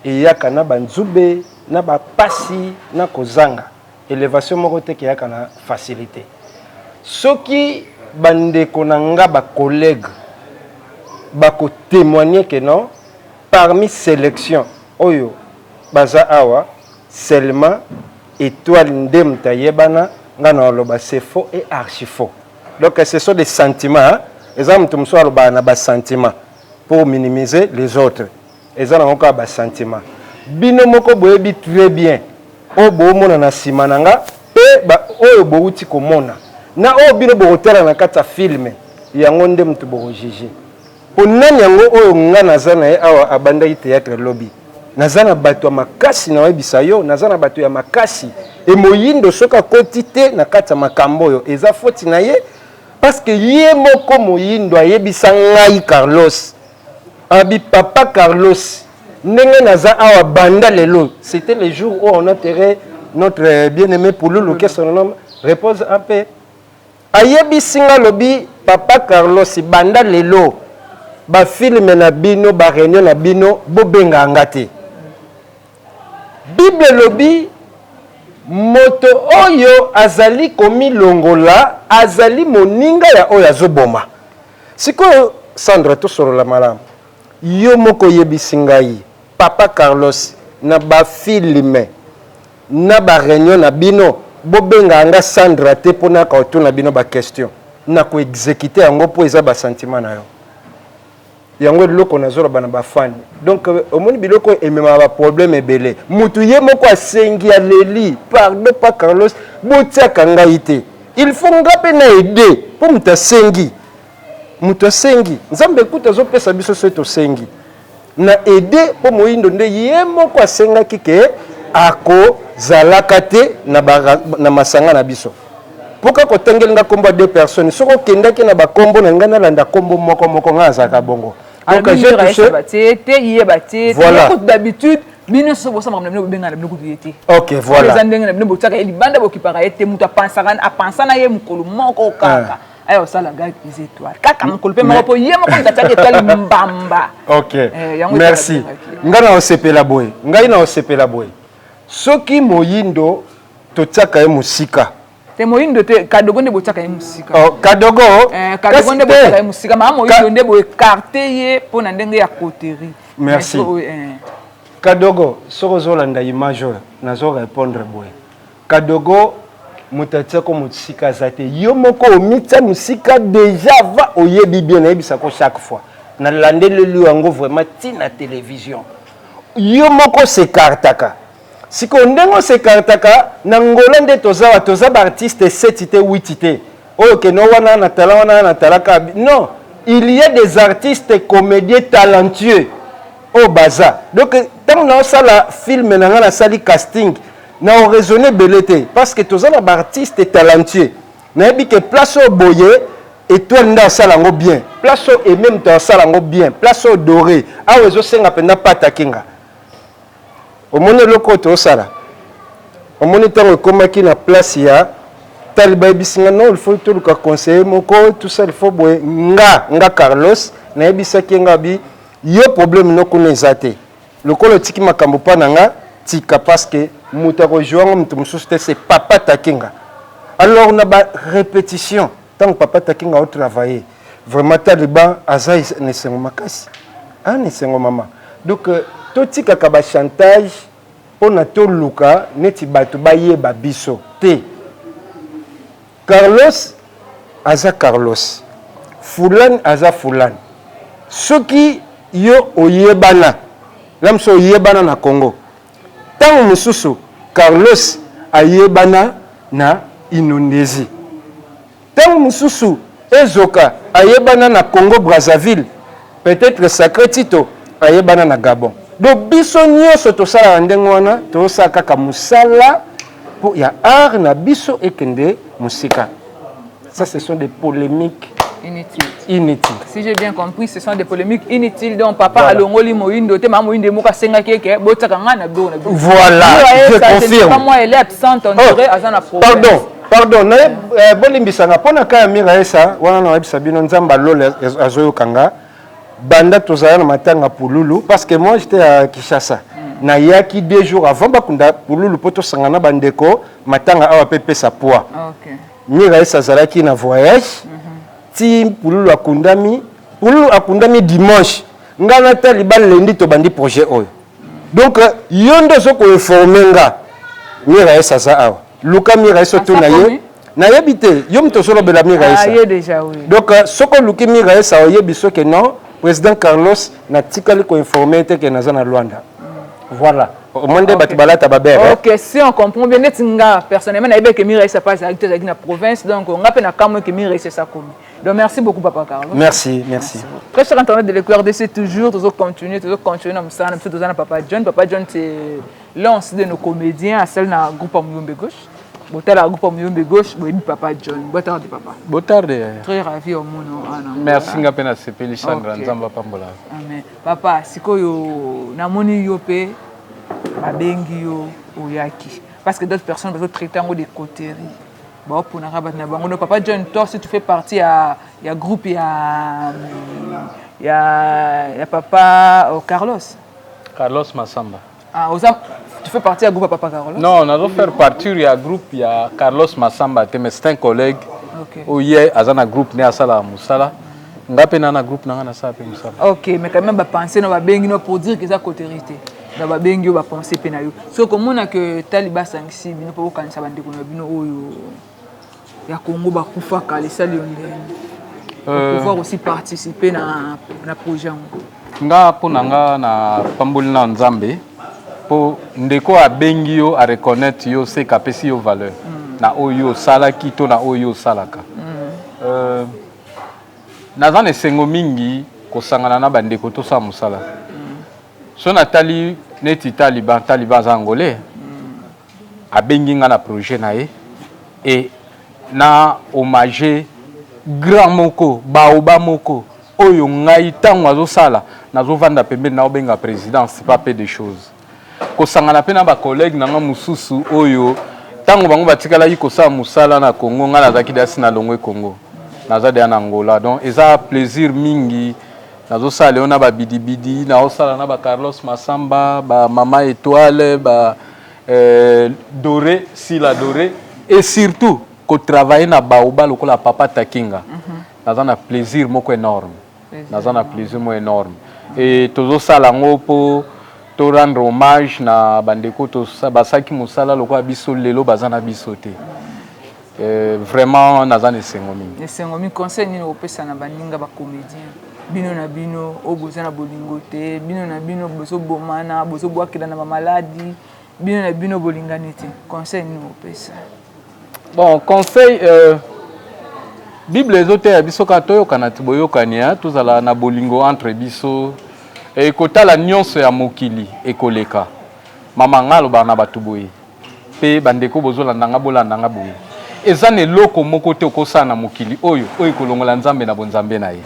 eyaka na banzube, na bapasi, na kozanga. Élévation moko te eyaka na facilité. Soki bandeko na nga, bacollègue, bakotémoigne ke non, parmi sélection oyo baza awa, seulement étoile nde moto ayebana, nga na oloba c'est faux et archi faux. Donc ce sont des sentiments, hein? Eza moto mosusu alobaka na basentiment pour minimiser les autres. Eza nango kaka basentiment. Bino moko boyebi très bien oyo boomona na nsima na nga mpe oyo bowuti komona na oyo bino bokotala na kati ya film yango nde moto bokojuge mpo nani yango. Oyo nga naza na ye awa abandaki théâtre lobi. Naza na bato ya makasi, nayebisa yo, naza na bato ya makasi. E Moyindo soki akoti te na kati ya makambo oyo, eza foti na ye, parce que ye moko Moyindo ayebisa ngai, Carlos abi: "Papa Carlos, ndenge naza awa, banda lelo." C'était le jour où on enterrait notre bien-aimé Pululu, que son nom repose en paix. Ayebisi nga, alobi: "Papa Carlos, banda lelo, bafilm na bino, baréunion na bino, bobenga nga te." Bible elobi moto oyo azali komilongola azali moninga ya oyo azoboma. Sikoyo Sandra, tosolola malamu. Yo moko oyebisi ngai: "Papa Carlos, na bafilm, na baréunion na bino, bobengaka nga Sandra te mpo naka otuna bino baquestion." Na koexécute yango mpo eza basentiment na yo. Yango eloko nazoloba na bafani. Donc omoni, biloko ememaka baproblème ebele. Mutu ye moko asengi, aleli: "Pardon, pa Carlos, botiaka ngai te." Il faut nga mpe na aide, mpo moto asengi, moto asengi. Nzambe ekuta azopesa biso soki tosengi na aide, mpo Moyindo nde ye moko asengaki ke akozalaka te na masanga na biso. Mpo kaka otangeli nga nkombo ya deux personnes, soki okendaki na bakombo na ngai, nalanda nkombo moko moko, ngai azalaka bongo. Donc j'ai touché batie te, ye batie. Voilà, d'habitude bino nyonso bosala na bino, bobenga na bino kutu ye te. Ok, voilà. Eza ndenge na bino, botiaka ye libanda, bokipaka ye te. Moto apansaka, apansa na ye mokolo moko kaka aya kosala gag eza étoile, kaka mokolo mpe moko, mpo ye moko moto atiaki étoile mbamba. Ok, merci. Ngai na osepela boye, ngai na osepela boye soki Moyindo totiaka ye mosika. Te, Moyindo te, Kadogo nde botiaka ye mosika. Oh, Kadogo. Kadogo nde botiaka ye mosika. Mama Moyindo nde boécarte ye mpo na ndenge ya coterie. Merci. Kadogo, soki ozolanda image oyo, nazo répondre boye: Kadogo, moto atiako mosika aza te. Yo moko omitia mosika déjà. Va oyebi bien, nayebisako chaque fois, nalandeleli yango vraiment ntina télévision. Yo moko s'écartaka. Sikoyo ndenge os'écartaka na Ngola nde toza wa, toza baartiste 7 te, 8 te, oyo keno wana na tala wana na talaka. Non, il y a des artistes comédiens talentueux. Oyo baza. Donc ntango naosala film na ngai, nasali casting, na oraisonne ebele te, parce que toza na baartiste talentueux. Nayebi ke place oyo boye, Étoile nde asala yango bien, place oyo Aime moto asala yango bien, place oyo Doré, awa ezosenga mpenza Patakinga. Omoni eloko oyo tozosala, omoni ntango ekomaki na place ya tali, bayebisi nga: non, il faut toluka conseiller moko, tout ça, il faut boye. Nga Carlos nayebisaki ye, nga bi yo problème no kuna eza te, lokola otiki makambo mpa na nga, tika, parce que moto akozwa yango moto mosusu te, c'est Papa Takinga. Alors na barépétition, ntango Papa Takinga aotravaille, vraiment Taliban aza na esengo makasi, aa na esengo mama. Donc totikaka bachantage mpona toluka neti bato bayeba biso te. Carlos aza Carlos, fulani aza fulani. Soki yo oyebana la mosusu, oyebana na Congo, ntango mosusu Carlos ayebana na Indonésie, ntango mosusu Ezoka ayebana na Congo Brazzaville, peut-être Sacré Tito ayebana na Gabon. Donc biso nyonso tosalaka ndenge wana, tozosala kaka mosala mpo ya art na biso ekende mosika. Ça, ce sont des polémiques inutiles. Inutiles. Si j'ai bien compris, ce sont des polémiques inutiles. Donc papa, voilà. Alongoli moyindo te, mama moyindo moko asengaki eke botiaka ngai na biloko na biso. Voilà, je confirme. Pas moi, elle est absente, on dirait aza na problème. Pardon, pardon, naye bolimbisanga mpo na ka ya Mira Esa wana. Nayebisa bino, Nzambe alola azoyoka nga. Banda tozala na matanga Pululu, parce que moi j'étais à Kinshasa, nayaki 2 jours avant bakunda Pululu mpo tosanga na bandeko matanga awa mpe epesa poids. Mira Esa azalaki na voyage ti Pululu akundami. Pululu akundami dimanche, ngai natali balendi tobandi projet oyo. Donc yo nde ozo koinforme nga Mira Esa aza awa. Luka Mira Esa, otuna ye. Nayebi te, yo moto ozolobela Mira Esa. Donc soki oluki Mira Esa, oyebi soki non, président Carlos natikali koinforme te ke naza na Lwanda. Voilà, omoi nde bato balata babere. Ok, si on comprend bien, neti nga personnellement nayebi ke Mira Esa pa azalaki te, azalaki na province. Donc nga mpe nakamwe ke Mira Esa esakomi. Donc merci beaucoup, papa Carlos. Merci, merci. Très cher internaute de l'école RDC, toujours toujours continuer, toujours continuer na mosala na biso. Toza na papa John. Papa John, c'est l'un aussi de nos comédiens, asali na groupe ya Muyombe Gauche. Botala groupe ya Muyombe Gauche, boyebi papa John. Botarde, papa. Botarde. Très ravi omona wana. Merci, nga mpe nasepeli, Sandra. Nzambe apambola. Amen. Papa, sikoyo namoni yo mpe babengi yo, oyaki, parce que d'autres personnes bazotraite yango de coterie, baoponaka bato na bango. Donc papa John, toi si tu fais partie ya groupe ya papa, oh, Carlos. Carlos Masamba. Ah, oza, tu fais partie ya groupe ya papa Carlos? Non, nazo faire partie ya groupe ya Carlos Masamba te, mais c'est un collègue oyo ye aza na groupe ne asalaka mosala. Nga mpe na groupe na nga nasala mpe mosala. Ok, mais quand même bapense no babengi no pour dire que eza coterie te. Donc babengi yo, bapense mpe na yo. Soki komona ke tali basangisi bino mpo bokanisa bandeko na bino oyo ya Congo bakufaka, lesali yo ndenge pouvoir aussi participer na projet yango? Nga, mpo na nga, na pamboli na Nzambe mpo ndeko abengi yo, areconnaître yo, seka apesi yo valeur na oyo osalaki to na oyo osalaka. Naza na esengo mingi kosangana na bandeko tosala mosala. So natali neti Taliban, Taliban aza angolais, abengi nga na projet na ye e na hommage grand moko baoba moko oyo ngai ntango azosala nazovanda pembeni, naobenga président. C'est pas peu de choses kosangana mpe na bacollègue na nga mosusu oyo ntango bango batikalaki kosala mosala na Congo, ngai nazalaki dasi na longwe Congo, naza deya na Angola. Donc eza plaisir mingi nazosala lelo na babidibidi, naosala na bacarlos Masamba, bamama Étoile, ba Doré, Sila Doré, et surtout kotravaille na baoba lokola papa Takinga. Naza na plaisir moko énorme, naza na plaisir moko énorme e tozosala yango mpo to rendre hommage na bandeko basalaki mosala lokola biso, lelo baza na biso te. Vraiment naza na esengo mingi. Esengo mingi. Conseil nini opesa na baninga bacomédien, bino na bino oyo boza na bolingo te, bino na bino bozobomana, bozobwakela na bamaladi, bino na bino bolingani te? Conseil nini opesa? Bon, conseil, Bible ezoteya biso kaka toyokana ti boyokani, tozala na bolingo entre biso. E kotala nionso ya mokili ekoleka. Mama nga alobaka na batu boye pe ba ndeko bozolanda nga bolanda nga boye eza na eloko moko te okosala na mokili oyo oyo ekolongola Nzambe na bonzambe na ye.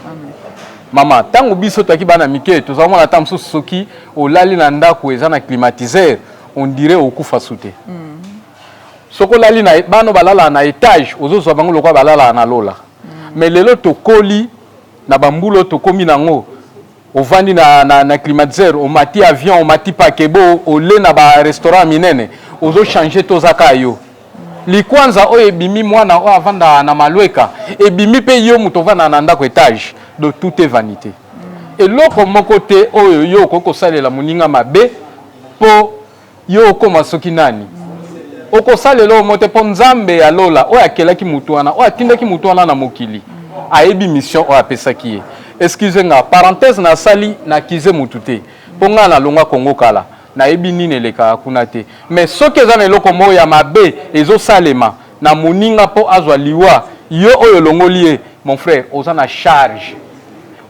Mama tango biso toyaki bana mike toza komona ata mosusu soki olali na ndako eza na climatiseur on dirait okufa su te. Soki olali na bana balalaka na etage ozozwa bango lokola balalaka na lola. Mais lelo tokoli na ba mbula oyo tokomi na yango Ovandi na, na, na climatiseur, omati avion, omati paquebot, ole na ba restaurant ya minene, ozo changer te oza kaka yo. Likwanza oyo ebimi mwana oyo avandaka na Malueka, ebimi pe yo moto ovandaka na ndako etage. Donc tout est vanite. Eloko moko te oyo yo okoki kosalela moninga mabe po Yo okoma soki nani? Okosala eloko moko te mpo Nzambe ya lola oyo akelaki moto wana, oyo atindaki moto wana na mokili, ayebi mission oyo apesaki ye. Excusez nga, parenthèse nasali, na accuser moto te mpo nga nalongwa Congo kala, nayebi nini elekaka kuna te. Mais soki eza na eloko moko ya mabe ezosalema na moninga mpo azwa liwa, yo oyo olongoli ye, mon frère, oza na charge,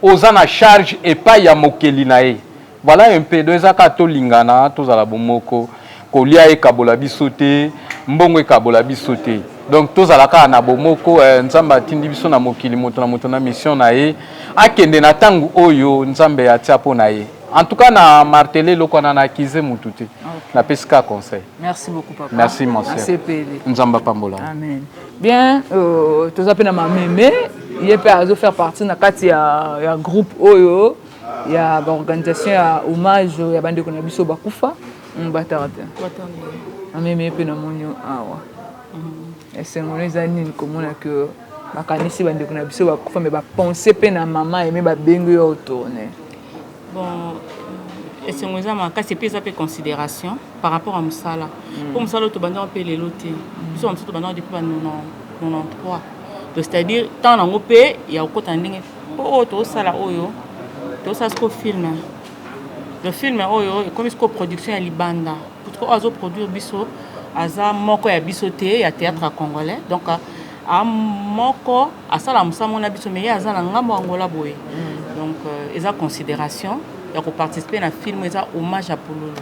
oza na charge epai ya mokeli na ye. Voilà un peu, donc eza kaka tolingana, tozala bomoko, kolia ekabola biso te, mbongo ekabola biso te. Donc tozala kaka na bomoko, eh, Nzambe atindi biso na mokili, moto na moto na mission na ye, akende na tango oyo Nzambe atia mpo na ye. En tout cas na martele eloko wana na accuse mutu te. Napesi kaka conseil. Merci beaucoup papa. Merci mon sœur. Nzambe apambola. Amen. Bien, euh, toza pe na mameme, ye pe azo faire partie na kati ya, ya groupe oyo ya ba organisation ya hommage ya bandeko na biso bakufa mm, bataka te amemi ye mpe namoni yo awa mm. esengo no eza nini komona ke bakanisi bandeko na biso bakufa me bapense mpe na mama eme babengi yo otourne bon euh, esengo eza makasi epuis eza mpe considération par rapport à mosala mpo mm. mosala oyo tobandaka mpe lelo te biso bamosusu tobandaka depuis ba 93 donc c'est à dire ntango nango mpe ya kokota na ndenge Po oyo tozosala oyo tozosala sikoyo film donc film oyo ekomi sikoyo production ya libanda puisque oyo azo produire biso aza moko ya biso te ya théâtre ya congolais donc a moko asala mosala moko na biso mais ye aza na ngambo ya Angola boye mm. donc euh, eza considération ya koparticiper na film eza hommage ya Pululu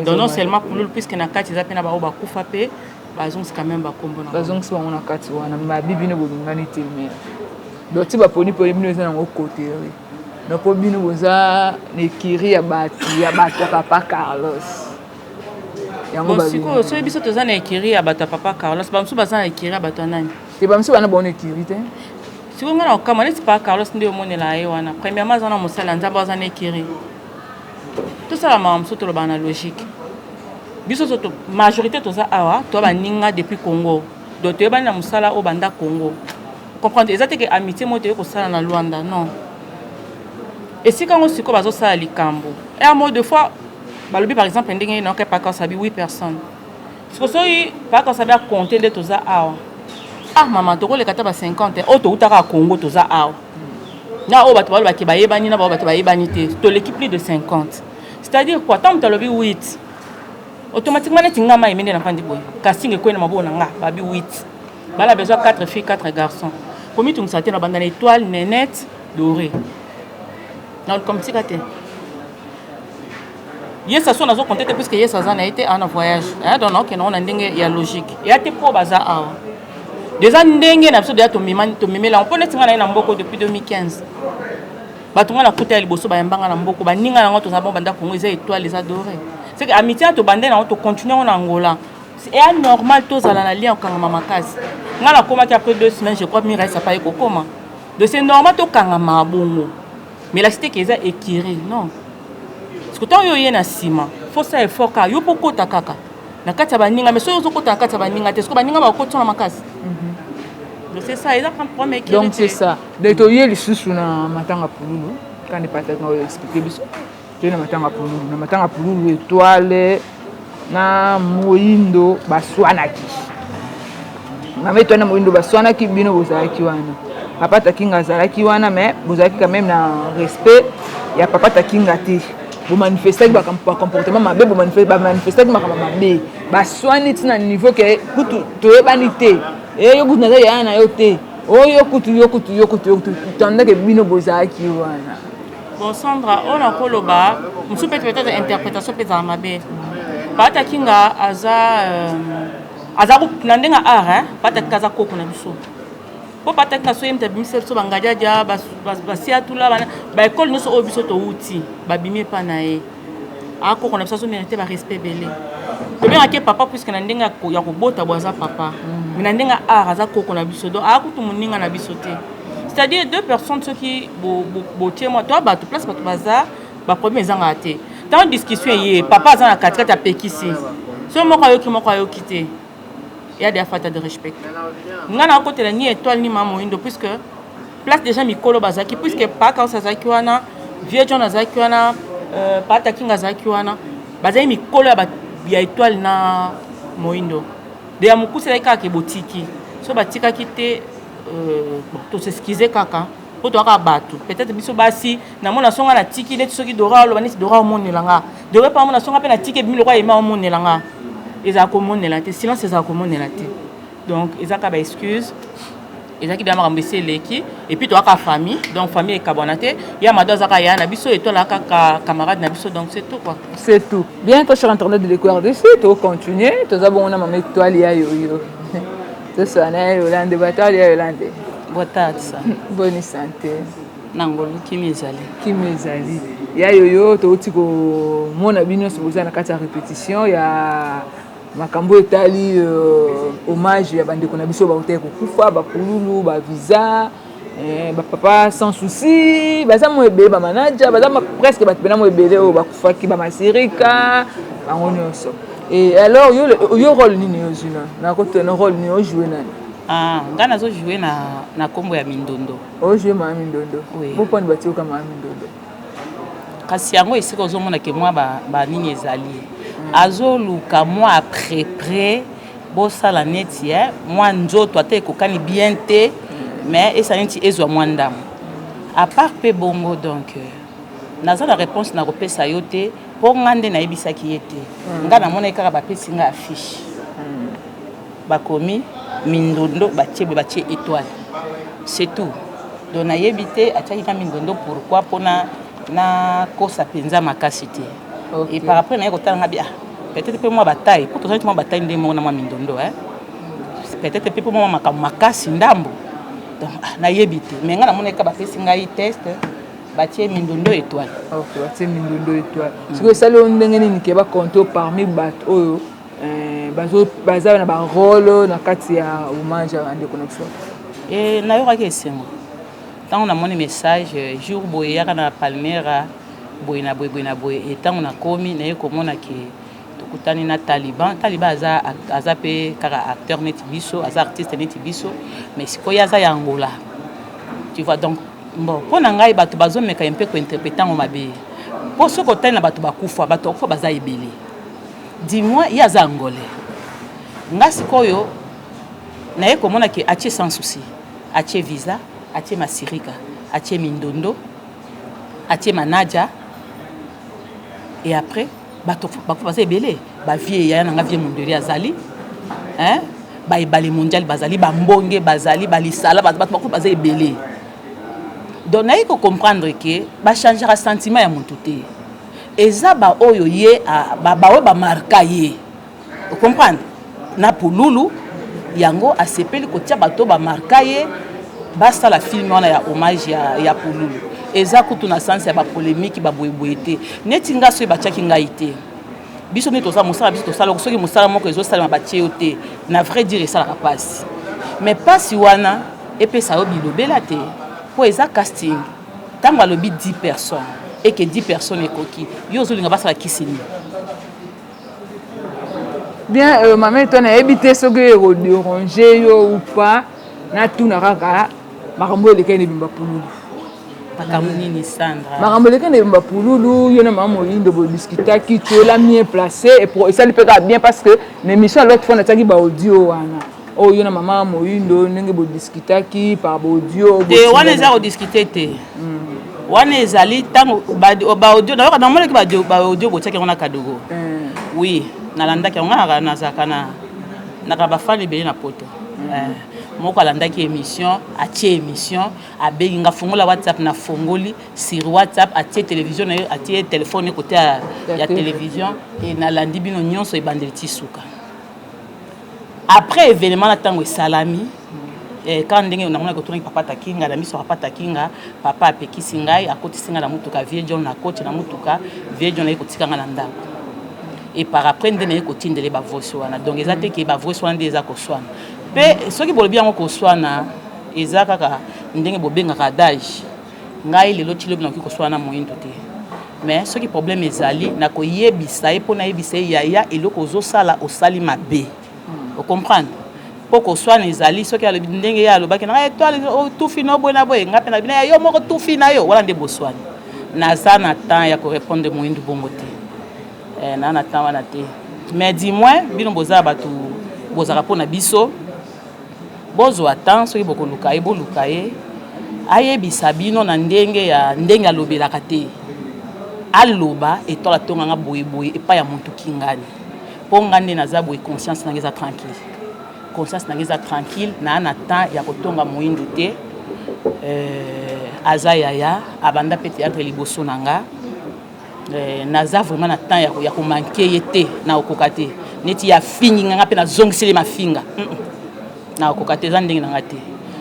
donc non seulement Pululu puisque na kati eza mpe na baoyo bakufa mpe Bazongisi quand même ba kombo na Bazongisi bango na kati wana mabi bino bolingani te mais donc ti baponi poni bino eza nango coterie donc po bino boza na écurie ya bato ya bato ya papa Carlos yango ba sikoyo soki biso toza na écurie ya bato ya papa Carlos ba mosusu baza na écurie ya bato ya nani te ba mosusu bana bango na écurie te sikoyo ngai na kokamwa neti papa Carlos nde omonela ye wana premièrement aza na mosali ya Nzambe aza na écurie tosala makambo mosusu tolobaka na logique biso so majorité toza awa toa baninga depuis congo donc toyebani na mosala oyo banda congo comprendre eza te ke amitié moko toyei kosala na luanda non esika yango sikoyo bazosala likambo ere moko deux fois balobi par exemple ndenge nayoka paka osabi 8 personnes siko soki paka osabi akonte nde toza awa ah mama tokoleka ata ba 50 oyo toutaka ya congo toza awa na oyo bato balobaki bayebani na bao bato bayebani te toleki plus de 50 C'est-à-dire quoi? Tant moto alobi 8 automatiquement neti nga mai mende nafandi boye casting ekwei na maboko na nga babi 8 bala besoin 4 filles 4 garçons komitungisa te na banda na étoile nenette doré na comme tika te yesa so nazo compte te puisque yesa aza na ye te ana voyage eh, donc naokende ngo na ndenge ya logique eya te mpo baza awa deja ndenge na biso deja tomemela yango mpo neti nga na ye na mboko depuis 2015 Bato nga nakuta ya liboso bayamba nga na mboko baninga na nga toza bango banda Congo eza étoile eza doré c'est que amitié na tobande na yango to continuer yango na Angola c'est anormal tozala na lien okangama makasi nga nakomaki après deux semaines je crois Miraisa pa ekokoma donc c'est normal tokangama bongo mais la cité ke eza écurie non parce que ntango yo oye na nsima faut ça effort kaka yo mpo okota kaka na kati ya baninga mais soki ozokota na kati ya baninga te soki baninga bakokotisa na makasi mhm. donc c'est ça eza problème écurie donc c'est ça Donc toye lisusu na matanga pululu kani pataka oyo explique biso toye na matanga pululu na matanga pululu etoile na moyindo baswanaki mama etoile na moyindo baswanaki bino bozalaki wana papa takinga azalaki wana mais bozalaki quand même na respect ya papa takinga te bomanifestaki bacomportement mabe bamanifestaki makambo mabe baswani ti na niveau ke kutu toyebani te e yo kutu naza yaya na yo te Oh yo kutu yo kutu yo kutu yo kutu tandake bino bozalaki wana. Bon Sandra, oyo nakoloba mosusu mpe peut-être interprétation mpe ezala mabe. Pata Kinga aza euh, aza na ndenge ya art hein, Pata Kinga aza koko na biso. Mpo Pata Kinga soki ye moto abimisa biso bangadiadia, basiatula, baekole nyonso oyo biso towuti babimi epa na ye. Akoko na biso azo mérite ba respect ebele. Tobengaki ye papa puisque na ndenge ya kobota bo aza papa. Mais na ndenge ya art aza koko na biso. Donc akutu moninga na biso te. C'est-à-dire deux personnes soki botie mwa to bato place bato baza ba problème ezangaka te. Tant discussion eye papa aza na katikati apekisi. Soki moko ayoki moko ayoki te. Ya de falta de respect. Nga na kotela ni étoile ni mama moyindo puisque place déjà mikolo bazalaki puisque paka azalaki wana vieux John azalaki wana euh, Pata King azalaki wana bazali mikolo ya, ya étoile na moyindo de ya mokuse ezalaki kaka ke botiki so batikaki te euh, bon, tosexcuse kaka mpo toyaka bato peut-être biso basi namona songa natiki neti soki dora oloba neti dora omonela nga dora mpe amona songa mpe natiki ebimi lokola yema omonela nga ezala komonela te silence ezala komonela te donc eza kaka baexcuse ezalaki deja makambo esi eleki et puis toyaka famille donc famille ekabwana te ya mado azaka ya na biso etola kaka camarade na biso donc c'est tout quoi. C'est tout bien toi cher internaute de l'Eco RDC to continuer toza bongo na mama étoile ya yoyo tosala na ya yolande batali ya yolande. Boa tarde sa. Bonne santé. Na ngolu kimi ezali. Kimi ezali. Ya yoyo touti komona bino nyonso boza na kati ya répétition ya makambo etali euh, hommage ya bandeko na biso bautaki kokufa bapululu bavisa eh, bapapa sans souci baza mo ebele bamanaja baza presque bato mpena mo ebele oyo bakufaki bamasirika bango nyonso et alors yo, yo role nini ozwi na nakotuna role nini ojoue nani? Ah, nga nazo joue na, na kombo ya Mindondo. Ojoue mama Mindondo? Oui. Boponi batioka mama Mindondo? Kasi yango esika ozomona ke mwa banini ba ezali azoluka mwa à peu près bosala neti eh, mwa nzoto ata ekokani bien te mais esala neti ezwa mwa ndambo à part mpe bongo donc naza na réponse na kopesa yo te mpo nga nde nayebisaki ye te. Nga namonaki kaka bapesi nga affiche bakomi mindondo batie boye batie étoile c'est tout donc nayebi te atiaki nga mindondo pourquoi mpona nakosa mpenza makasi te. Okay. Et par après naye kotala nga bi ah peut-être mpe mwa bataille po tozali mwa bataille nde moko na mwa mindondo eh. Peut-être mpe mpo mwa makambo makasi ndambo donc ah, nayebi te mais nga namonaki kaka bapesi ngai test batie mindondo étoile. Ok, batie mindondo étoile. Sikoyo esali oyo ndenge nini ke bacompte parmi bato oyo baza na barole na kati ya hommage ya bandeko na biso? E, nayokaki esengo ntango namoni message jour boye eyaka na Palmera boye na boye boye na boye e ntango nakomi naye komona ke tokutani na Taliban. Taliban aza, aza mpe kaka acteur neti biso, aza artiste neti biso mais sikoyo aza ya Angola tu vois. Donc bon, mpo na ngai bato bazomeka ye mpe kointerprete yango mabe mpo soki otali na bato bakufa, bato bakufa baza ebele du moins ye aza angolais. Nga sikoyo naye komona ke atie sans souci, atie visa, atie masirika, atie mindondo, atie manaja et après bato bakufa baza ebele bavie yaya na nga vie mondeli azali hein? Baebale mondial bazali, bambonge bazali, balisala bato bakufa baza ebele. Donc naye kocomprendre ke bachangera sentiment ya motu te, eza baoyo ye baoyo bamarka ye ocomprendre na pululu yango asepeli kotia bato bamarka ye basala film wana ya hommage ya pululu. Eza kutu na sens ya bapolémique baboyeboye te neti nga soki batiaki ngai te biso nde toza mosala biso tosala soki mosala moko ezosalema batie yo te na vrai dire esalaka mpasi mais mpasi wana epesa yo bilobela te mpo eza casting. Ntango alobi 10 personnes eke 10 personnes ekoki yo ozolinga basala kisi nini? Bien, euh, mama to nayebi te soki ekoderange yo ou pas, natuna kaka makambo elekaki na ebimba pululu. Makambo nini Sandra? Makambo elekaki na ebimba pululu, yo na mama Moyindo bodiskutaki, tu es là mieux placé esali mpe kaka bien parce que na émission ya l'autre fois natiaki baaudio wana oyo yo na mama Moyindo ndenge bodiskutaki par baaudio. Te, wana eza kodiskute te. Wana ezali ntango baaudio nayoka namonaki baaudio botiaki yango na kadogo. Oui, nalandaki yango nga nazalaka na naka bafani ebele na poto. Moko alandaki émission, atie émission, abengi nga fongola WhatsApp na fongoli sur WhatsApp, atie télévision na ye, atie téléphone ye côté ya, ya télévision et nalandi bino nyonso ebandeli ti suka. Après événement na ntango esalami eh, kaka ndenge namonaki otunaki papa Takinga na miso ya papa Takinga, papa apekisi ngai, akotisi ngai na motuka, vieux John na koti na motuka, vieux John aye kotika ngai na ndako. Et par après nde naye kotindele ba voice wana. Donc eza te ke ba voice wana nde eza koswana. Pe soki bolobi yango koswana eza kaka ndenge bobengaka adage. Ngai lelo ti lobi nakoki koswana na moyindo te. Mais soki problème ezali nakoyebisa ye mpo nayebisa ye yaya eloko ozosala osali mabe. O comprendre? Mpo koswana ezali soki alobi ndenge ye alobaki na ngai etoile otufi na boye na boye ngai mpe nalobi na yo moko tufi na yo wana nde boswani. Naza na temps ya korepondre moyindo bongo te. Eh, na na temps wana te. Mais du moins bino boza bato bozalaka mpo na biso. Bozwa temps soki bokoluka ye boluka ye ayebisa bino na ndenge ya ndenge alobelaka te. Aloba etoile atonga nga boye boye epai ya moto kingani. Po nga nde naza boye conscience nanga eza tranquille. Conscience nanga eza tranquille naa na temps ya kotonga moyindu te. Euh, aza yaya abanda pe théâtre liboso na nga. Euh, naza vraiment na temps ya, ya komanke ye te nakokoka te neti ya fingi nga nga mpe nazongiseli mafinga mm -mm. Nakokoka te eza ndenge na nga te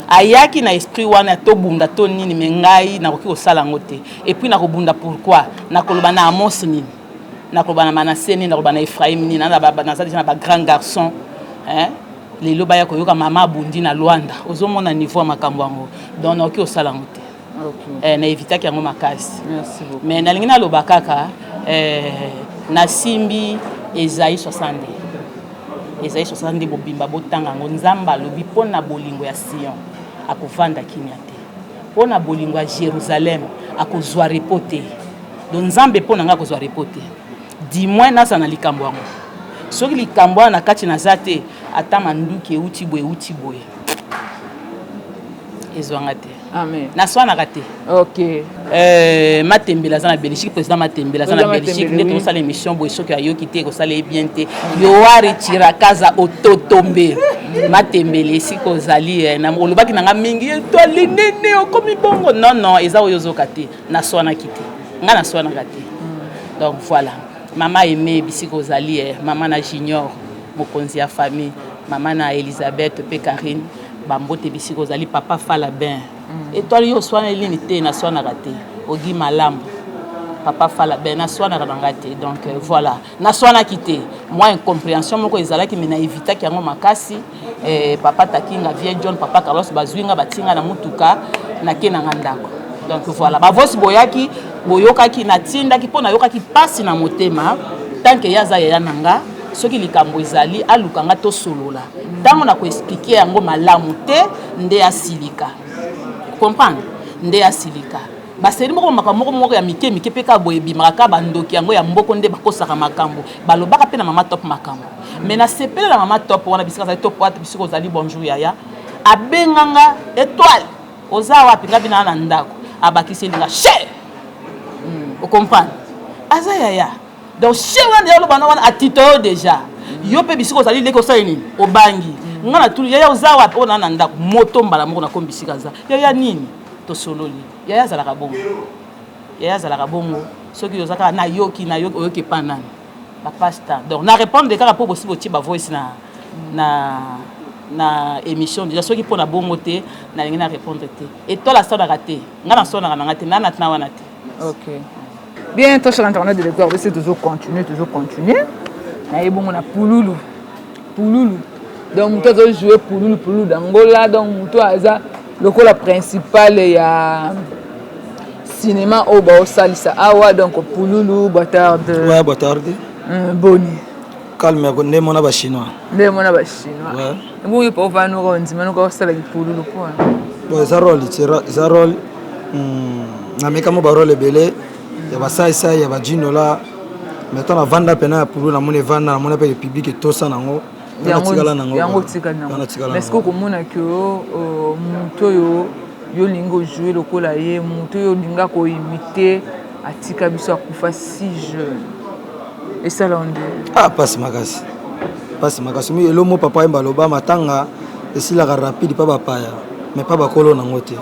ayaki na esprit wana ya tobunda to nini me ngai nakoki kosala yango te epuis nakobunda pourquoi nakoloba na Amos nini nakoloba na Manasse nini nakoloba na Ephraim nini naza deja na ba grand garçon hein? Lelo baya koyoka mama abundi na Luanda ozomona niveau ya makambo yango donc nakoki kosala yango te. Okay. Eh, na evitaki yango makasi. Merci beaucoup. Mais nalingi naloba kaka eh, nasimbi Esaïe 62. Esaïe 62 bobimba botanga yango Nzambe alobi mpo na bolingo ya Sion akovanda kimia te. Mpo na bolingo ya Jérusalem akozwa repos te. Donc Nzambe mpo na ngai akozwa repos te. Du moins naza na likambo yango. Soki likambo wana na kati naza te ata manduki euti boye euti boye ezwanga te. Amen. Naswanaka te. Ok. Euh, Matembele aza na Belgique, président Matembele aza na Belgique, nde tokosala émission boye soki ayoki te ekosala ye bien te. Yoari Chirakaza ototombe. Matembele esika ozali eh, na olobaki na nga mingi etwali nini okomi bongo. Non non, eza oyo ozoka te. Naswanaki te. Nga naswanaka te. Donc voilà. Mama Aimé bisika ozali eh, mama na Junior mokonzi ya famille, mama na Elisabeth pe Karine. Ba mbote bisika ozali papa Fala Ben. Mm. Etoile yo oswaneli nini te naswanaka te. Ogi malamu. Papa Fala Ben naswanaka na nga te. Donc euh, voilà. Naswanaki te. Moi incompréhension moko ezalaki mais na evitaki yango makasi. Eh, papa Takinga, vieux John, papa Carlos bazwi nga batinga na mutuka nake na nga ndako. Donc voilà. Ba voice boyaki boyokaki natindaki mpo nayokaki pasi na motema tant que ye aza yaya na nga soki likambo ezali aluka nga tosolola ntango na koexplike yango malamu te nde asilika comprendre nde asilika baseli moko makambo moko moko ya mike mike mpe kaka boye ebimaka kaka bandoki yango ya mboko nde bakosaka makambo balobaka mpe na mama top makambo me nasepela na mama top wana bisika azali top wapi bisika ozali bonjour yaya abenga nga étoile oza wapi nga bina na ndako abakiseli nga che ocomprendre aza yaya donc che wana deja oloba na wana atito yo deja yo mpe bisika ozali leki osali nini obangi nga na tuni yaya oza wapi oyo naa na ndako moto mbala moko nakomi bisika aza yaya nini tosololi yaya azalaka bongo yaya azalaka bongo soki oza kaka nayoki nayoki oyoki epa nani bapasta donc na répondre kaka mpo bosi botie bavoice na na na émission déjà soki mpo na bongo te nalingi na répondre te etoile asalaka te nga nasonaka na nga te na na wana te. Ok. Bien, toi, cher internaute de l'école, c'est toujours continuer, toujours continuer. Na ye bongo na pululu. Pululu. Donc, moto azo jouer pululu, pululu d'Angola. Donc, moto aza lokola principal ya cinéma oyo baosalisa awa. Donc, pululu, boa tarde. Ouais, boa tarde. Boni. Calme, nde mona ba chinois. Nde mona ba chinois. Ouais. Bongo yo pa ovanda noka ondima noka osala lipululu mpo bon eza role eza role nameka mo barole ebele ya basaisai ya bajinola mais ntango navanda mpena ya pulu namoni evanda namoni mpe public etosa nango natikala nango yango otikali nango mais ce que okomona ke moto oyo yo olingi ojoue lokola ye moto oyo olinga koimite atika biso akufa si jeune esala nde ah pasi makasi pasi makasi mi elomo papa yemba aloba matanga. Esilaka rapide pa bapaya mais pa bakolo nango te.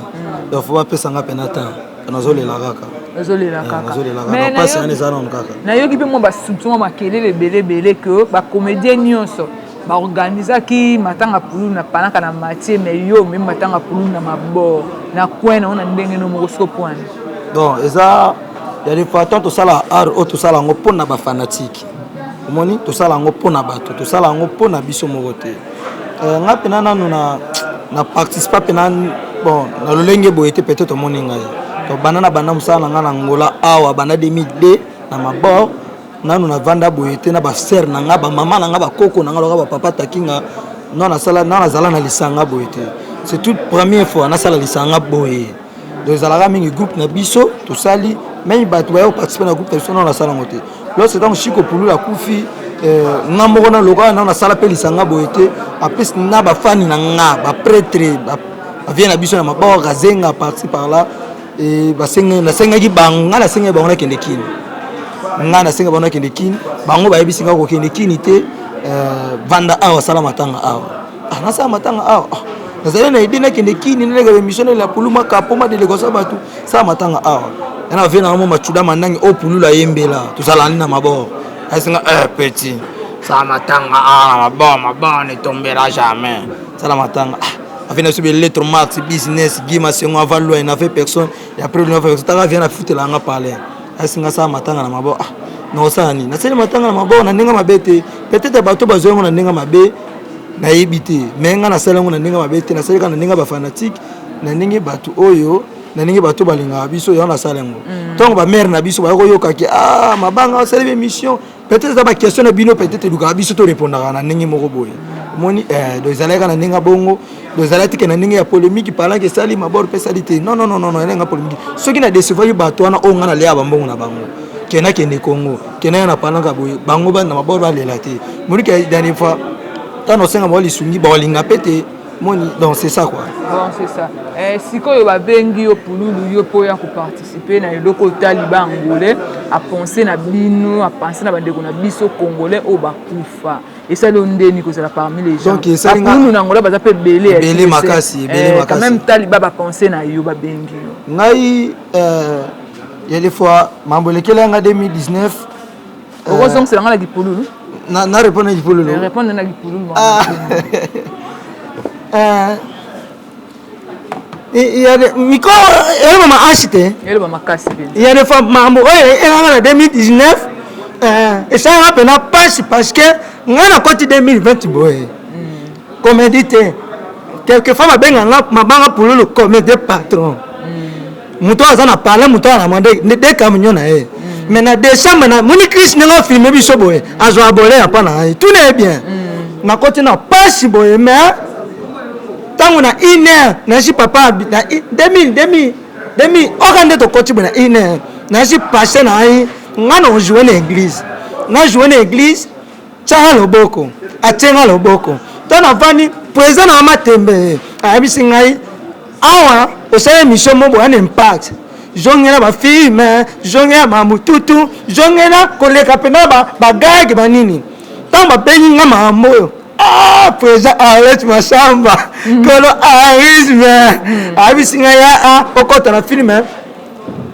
Donc faut bapesa nga pena temps. Nazolela kaka. Nazolela kaka. Nazolela kaka. Pasi wana eza nano kaka. Nayoki mpe mwa basoupçon mwa makelele ebele ebele que bacomédien nyonso baorganisaki matanga pululu na panaka na matie mais yo omemi matanga pululu na mabor na coin na yo na ndenge no moko siko poine. Donc eza ya des fois tant tosala art oyo tosala yango mpo na bafanatike omoni tosala yango mpo na bato tosala yango mpo na biso moko te. Euh, nga mpena nanu na na participa mpena bon na lolenge boye te peut-être omoni ngai to banda na banda mosala na ngai na Angola awa banda 2002 na mabor nanu navanda boye te na basere na ngai bamama na ngai bakoko na ngai loka bapapa takinga non nasala non nazala na lisanga boye te c'est toute première fois nasala lisanga boye. Donc ezalaka mingi groupe na biso tosali meme bato baya koparticipe na groupe na biso nano nasala yango te. Lorsque ntango Chico Pululu akufi euh, nga moko na lokola nano nasala mpe lisanga boye te apesi na bafani na nga bapretre bavie na biso na maboko kazenga parti par là nasengaki bango nga nasengaki bango nakende kini nga nasengaki bango nakende kini bango bayebisi nga kokende kini te euh, vanda awa sala matanga awa ah, nasala matanga awa ah, nazali na idée nakende kini naleka émission nalela pulu makapo madeleko sa bato sala matanga awa yana vie nanga mo macuda mandangi oyo pululu ayembela tozala nini na mabor asinga eh, petit sala matanga awa na mabor mabor ne tombera jamais sala matanga ah, avie na biso beletro max business guy masengo ava loin nave personne et après loin personne taka vie na futela yanga parler asinga sala matanga na mabor ah nakosala nini nasali matanga na mabor na ndenge mabe te peut-être bato bazwa yango na ndenge mabe nayebi te mais nga nasali yango na ndenge mabe te nasali kaka na ndenge ya bafanatike na ndenge bato oyo na ndenge bato balingaka biso yango nasala yango ntango bamare na biso baya koyokaki ah mabanga asali émission peut-être eza baquestion na bino peut-être elukaka biso torepondaka na ndenge moko boye omoni eh, donc ezalaki kaka na ndenge ya bongo donc ezalaki tike na ndenge ya polémique parlant ke esali mabor mpe esali te non non non non elenga polémique soki na décevoaki bato wana oyo nga nalia bambongo na bango ke nakende Congo ke naya na palanka boye bango na mabor balela te moni ke dernière fois ntango osenga bango lisungi bakolinga mpe te moni donc c'est ça quoi. Bon c'est ça eh, sikoyo babengi yo pululu yo mpo ya koparticipe na eloko otali ba angolais apense na bino apense na bandeko na biso congolais oyo bakufa esali yo ndeni kozala parmi les gens bapululu na angola baza mpe ebele ebele makasi ebele eh, quand même taliba bapense na yo babengi yo ngai euh, ya des fois mambo elekela nga 2019 okozongisela nga na kipululu na, na répondre na kipululu répondre na kipululu ah. euh, il y a des micro eloba maasi te eloba makasi mpenza il y a des fois mambo oyo elanga na 2019 euh, esalaka mpena mpasi parce que ngai nakoti 2020 boye mm. comédie te quelquefois babenga nga mabanga pululu comédie patron moto oyo aza na palais moto oyo na mande de camion na ye mm. mais na décembre na moni chris ndenge afilme biso boye azwa abole ya mpa na ye tuna ye bien mm. nakoti na pasi boye mais ntango na une heure nayesi papa na 2000 2000 2000 oka nde tokoti boye na une heure nayesi passe na ye nga na ojoue na église na joue na église Tia loboko, atie nga loboko. Ntango navandi, président na nga Matembe ayebisi ngai awa osali émission moko boya na impact zongela bafilme zongela bamututu zongela koleka mpena bagage banini ntango babengi nga makambo oyo ah, président arlette masamba mm. kolo arisme mm. ayebisi ngai aa okɔta na filme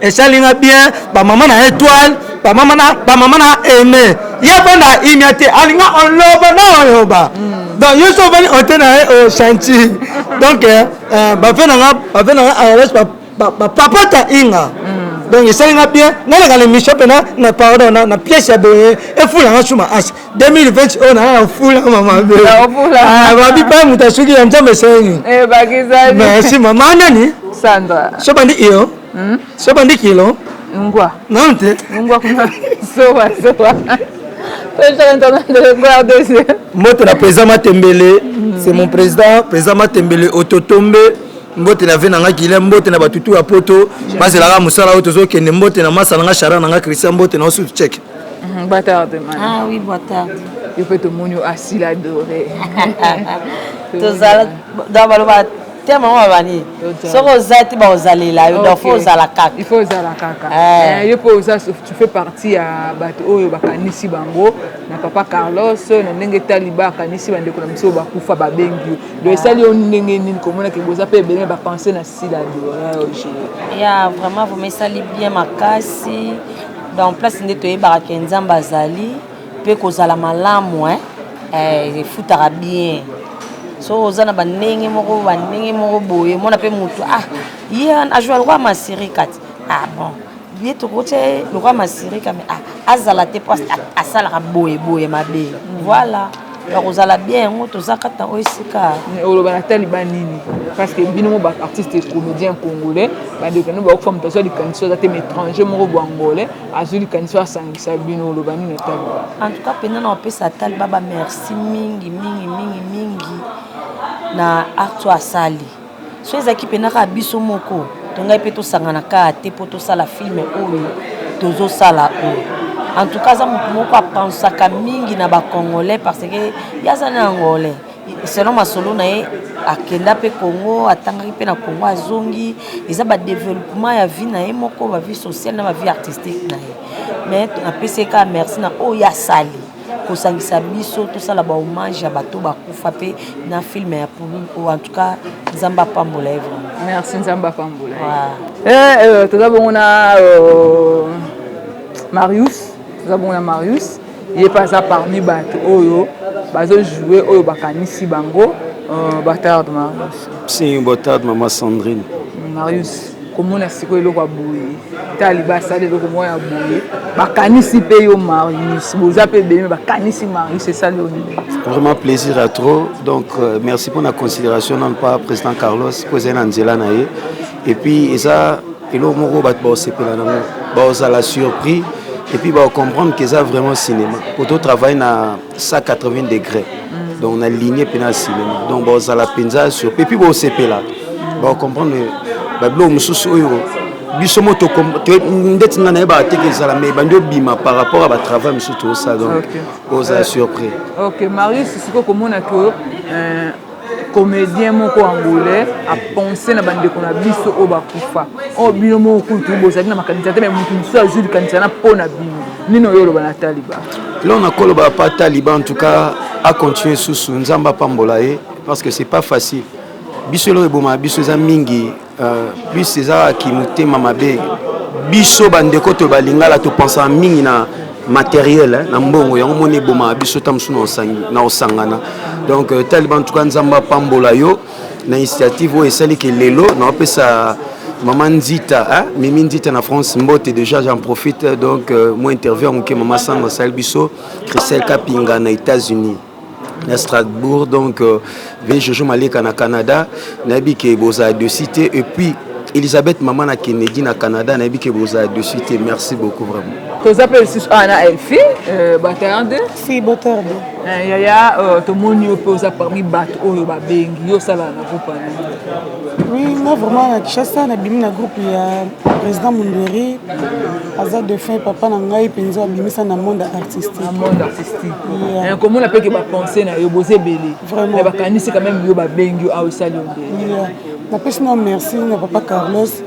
esali nga bien bamama na étoile bamama na bamama na aime ye avanda imia te alinga oloba na oloba mm. donc yo so ovandi ote na ye ochanti donc euh, euh, bafe na nga bafe na nga ars bapapota inga mm. donc esali nga bien naleka na émission mpena na pardon na pièce ya boye efula nga suma asi 2020 oyo naa na fula mama be ah, babi pa moto asuki ya nzambe esengi eh, merci mama nani Sandra so bandi iyo hmm? so bandi kilo ngwa nanu te ngwa kuna sowa sowa mbote na président matembele hmm. c'est mon président président matembele ototombe mbote na ve na nga kile mbote na batutu ya poto bazelaka mosala oyo tozokende mbote na masa na nga chara na nga christian mbote na osutu cheke Mhm, boa tarde, mano. Ah oui, boa tarde. Yo mpe tomoni yo asila adore. Tozala donc baloba Terme yango babani soki oza te bakozalela yo, donc faut ozala kaka. Il faut ozala kaka. Eh. Eh, yo mpe oza, tu fais partie ya bato oyo bakanisi bango na papa Carlos na ndenge taliba akanisi bandeko na biso oyo bakufa, babengi yo. Donc esali yo ndenge nini komona ke boza mpe ebele bapense na Sila Doge? Ya vraiment vraiment esali bien makasi. Donc place nde toyebaka ke Nzambe azali mpe kozala malamu, eh? Eh, efutaka bien. So oza na bandenge moko, bandenge moko boye, omona mpe motu, ah, ye ajoua lokwa Masirika ti, ah bon, ye tokotia ye lokwa Masirika, mais ah, azala te mpo asalaka boye boye mabe. Voilà, bakozala bien. Yango toza kati na oyo esika. Oloba na taliba nini? Parce que bino mo baartiste comédien congolais, bandeko no bakofa, moto azwa likanisi aza te, mais étranger moko bo angolais azwi likanisi asangisa bino. Oloba nini na taliba? En tout cas mpenza na opesa taliba bamerci mingi mingi mingi mingi na acte oyo asali. So ezalaki mpenza kaka biso moko to ngai mpe tosangana kaka te mpo tosala film oyo tozosala oyo. En tout cas aza motu moko apensaka mingi na bacongolais, parce que ye aza na angolais. Selon masolo na ye, akenda mpe Congo, atangaki mpe na Congo, azongi. Eza badéveloppement ya vie na ye moko, bavie sociale na bavie artistique na ye. Mais napesi ye kaka merci na oyo asali, kosangisa biso tosala bahommage ya bato bakufa mpe na film ya Pululu oyo. En tout cas Nzambe apambola ye vraiment. Merci, Nzambe apambola ye. Eh, toza bongo na Marius, toza bongo na Marius. Ye mpe aza parmi bato oyo bazojoue oyo bakanisi bango. Boa tarde, Marius. Sim, boa tarde, maman Sandrine. Marius, komona sikoyo eloko ya boye, taliba asali eloko moko ya boye, bakanisi mpe yo Marius, boza mpe ebele, bakanisi Marius, esali yo nini? Vraiment plaisir à trop. Donc merci pour la considération non pas président Carlos po ezali na nzela na ye. Et puis eza eloko moko bato baosepela nango, baozala surpris et puis baocomprendre que eza vraiment cinéma po totravaille na 180 degrés, donc na ligne mpena ya cinéma. Donc baozala mpenza surpris et puis baosepela, baocomprendre babiloko mosusu oyo biso mo ndeti nga nayebaka te ke ezala, mais ebandi obima par rapport à batravail mosusu tozosala. Donc ozala surpris. Ok, Marius, sikoyo komona ke comédien moko angolais apense na bandeko na biso oyo bakufa, oyo bino moko kutu bozali na makanisi te, mais motu mosusu azwi likanisi wana mpo na bino, nini oyo oloba na taliba? Eloko nakoloba pa taliba, en tout cas acontinue susu, Nzambe apambola ye, parce que c'est pas facile. Biso eloko ebomaka biso eza mingi, plus ezalaki motema mabe. Biso bandeko to balingala, topensaka mingi na matériel, na mbongo. Yango moni ebomaka biso ta mosusu na osangana. Donc taliba, en tout cas Nzambe apambola yo na initiative oyo esali ke lelo naopesa mama Nzita, hein? Mimi Nzita na France, mbote. Déjà j'en profite, donc moi interview ya moke mama Sandra asali biso, Christelle Kapinga na États-Unis na Strasbourg, donc ve Jojo Maleka na Canada, nayebi ke bozala dessus te. Et puis Elisabeth, mama na Kennedy na Canada, nayebi ke bozala dessus te. Merci beaucoup vraiment. Toza mpe lisusu awa na Elfi Batarde. Si, botarde. Yaya, tomoni yo mpe oza parmi bato oyo babengi yo. Osala na groupe wana? Oui, nga vraiment na Kinshasa, nabimi na groupe ya président Mundweri, aza défunt, papa na ngai mpenza, abimisa na monde artistique. Na monde artistique. Yeah. Komona mpe ke bapense na yo, boza ebele, mais bakanisi quand même yo, babengi yo awa, esali yo nde? Yeah. Napesi na merci na papa Carlos.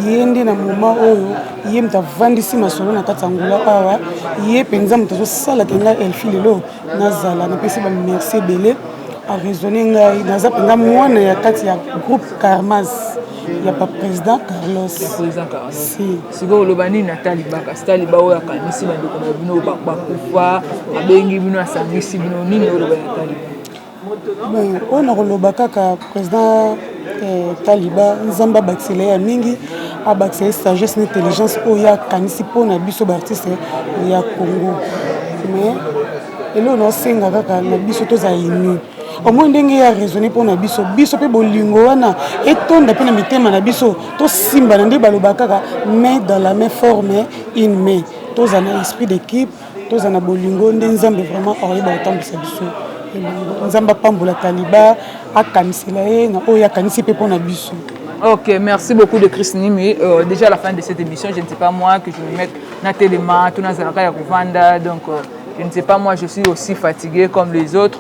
Ye nde na moment oyo ye moto avandisi masolo na kati ya Angola awa. Ye mpenza moto azosalaka ngai Elfi lelo nazala. Napesi bamerci ebele, araisonne ngai. Naza mpenza mwana ya kati ya groupe Carmas ya baprésident Carlos. Président Carlos. Si. Sikoyo oloba nini na taliba? Kasi taliba oyo akanisi bandeko na bino bakufa, abengi bino, asangisi bino, nini oloba na taliba? Bon, oyo nakoloba kaka président Taliba, Nzambe abakisela ye ya mingi, abakisa ye sagesse na intelligence oyo akanisi mpona biso baartiste ya Congo. Mais eloko naosenga kaka na biso, tozala uni. Omoi ndenge ye araisonne mpona biso, biso mpe bolingo wana etonda mpe na mitema na biso, tosimbana. Nde baloba kaka main dans la main forme une main. Tozala na esprit d'équipe, tozala na bolingo, nde Nzambe vraiment akoyeba kotambwisa biso elongo. Nzambe apambola Taliba, akanisela ye na oyo akanisi mpe mpona biso. Ok, merci beaucoup de Chris Nimi. Déjà à la fin de cette émission, je ne sais pas moi que je me mette na telema, tout nazalaka ya kovanda, donc Je ne sais pas, moi je suis aussi fatigué comme les autres.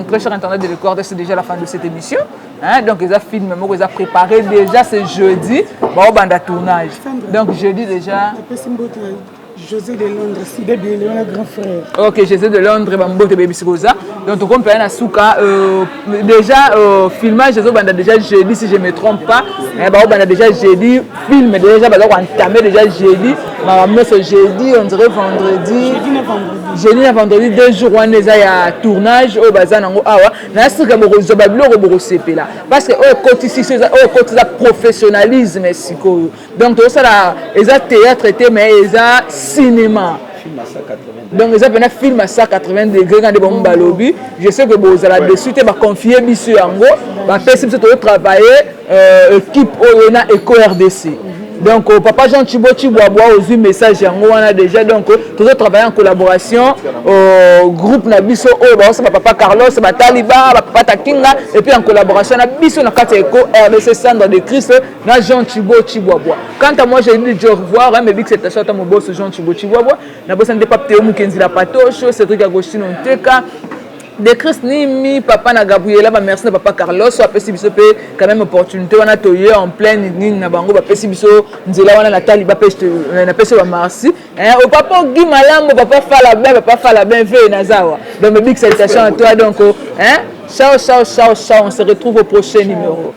Très cher internaute de l'Équateur, c'est déjà la fin de cette émission. Hein? Donc, ils ont filmé, ils ont préparé déjà ce jeudi, bon, banda tournage. Donc, jeudi déjà. José de Londres, Sida Biele, grand frère. Ok, José de Londres, bambote baby sikoza. Donc, on peut na suka déjà filmage banda déjà jeudi si je me trompe pas. Eh ba banda déjà jeudi, film déjà ba entamer déjà jeudi. Ma ce jeudi, on dirait vendredi. Jeudi na vendredi. Jeudi na vendredi 2 jours wana eza ya tournage oyo baza nango awa. Na sika bokozwa ba biloko bokosepela parce que oyo ekotisi oyo ekotisa professionnalisme sikoyo. Donc tozosala eza théâtre te mais eza cinéma. Donc eza mpena film à 180 degré nga nde bango balobi. Je sais que bozala dessus te, baconfie biso yango, bapesi biso tozotravaille équipe oyo na Eco RDC. Donc papa Jean Chibo Chibwabwa ozwi message yango wana déjà. Donc tozotravaille en collaboration groupe na biso oyo baosala papa Carlos, bataliba, bapapa Takinga, et puis en collaboration na biso na kati ya Eco RDC, Sandre de Christ na Jean Chibo Chibwabwa. Quant à moi, j'ai dit au revoir, hein, mais big salutation ata moboso Jean Chibo Chibwabwa, nabosani te Pape Teo Mokenzi, la Patosho, Cédric Agostino Nteka de Chris Nimi, papa na Gabriela. Ba merci na papa Carlos apesi biso mpe quand même opportunité wana toye en pleine nini na bango, bapesi biso nzela wana na tali, napesi ba merci au papa Ogi Malambo, papa Falabin, papa Falabin ve nazawa. Donc big salutation à toi. Donc hein, ciao ciao ciao ciao, on se retrouve au prochain numéro.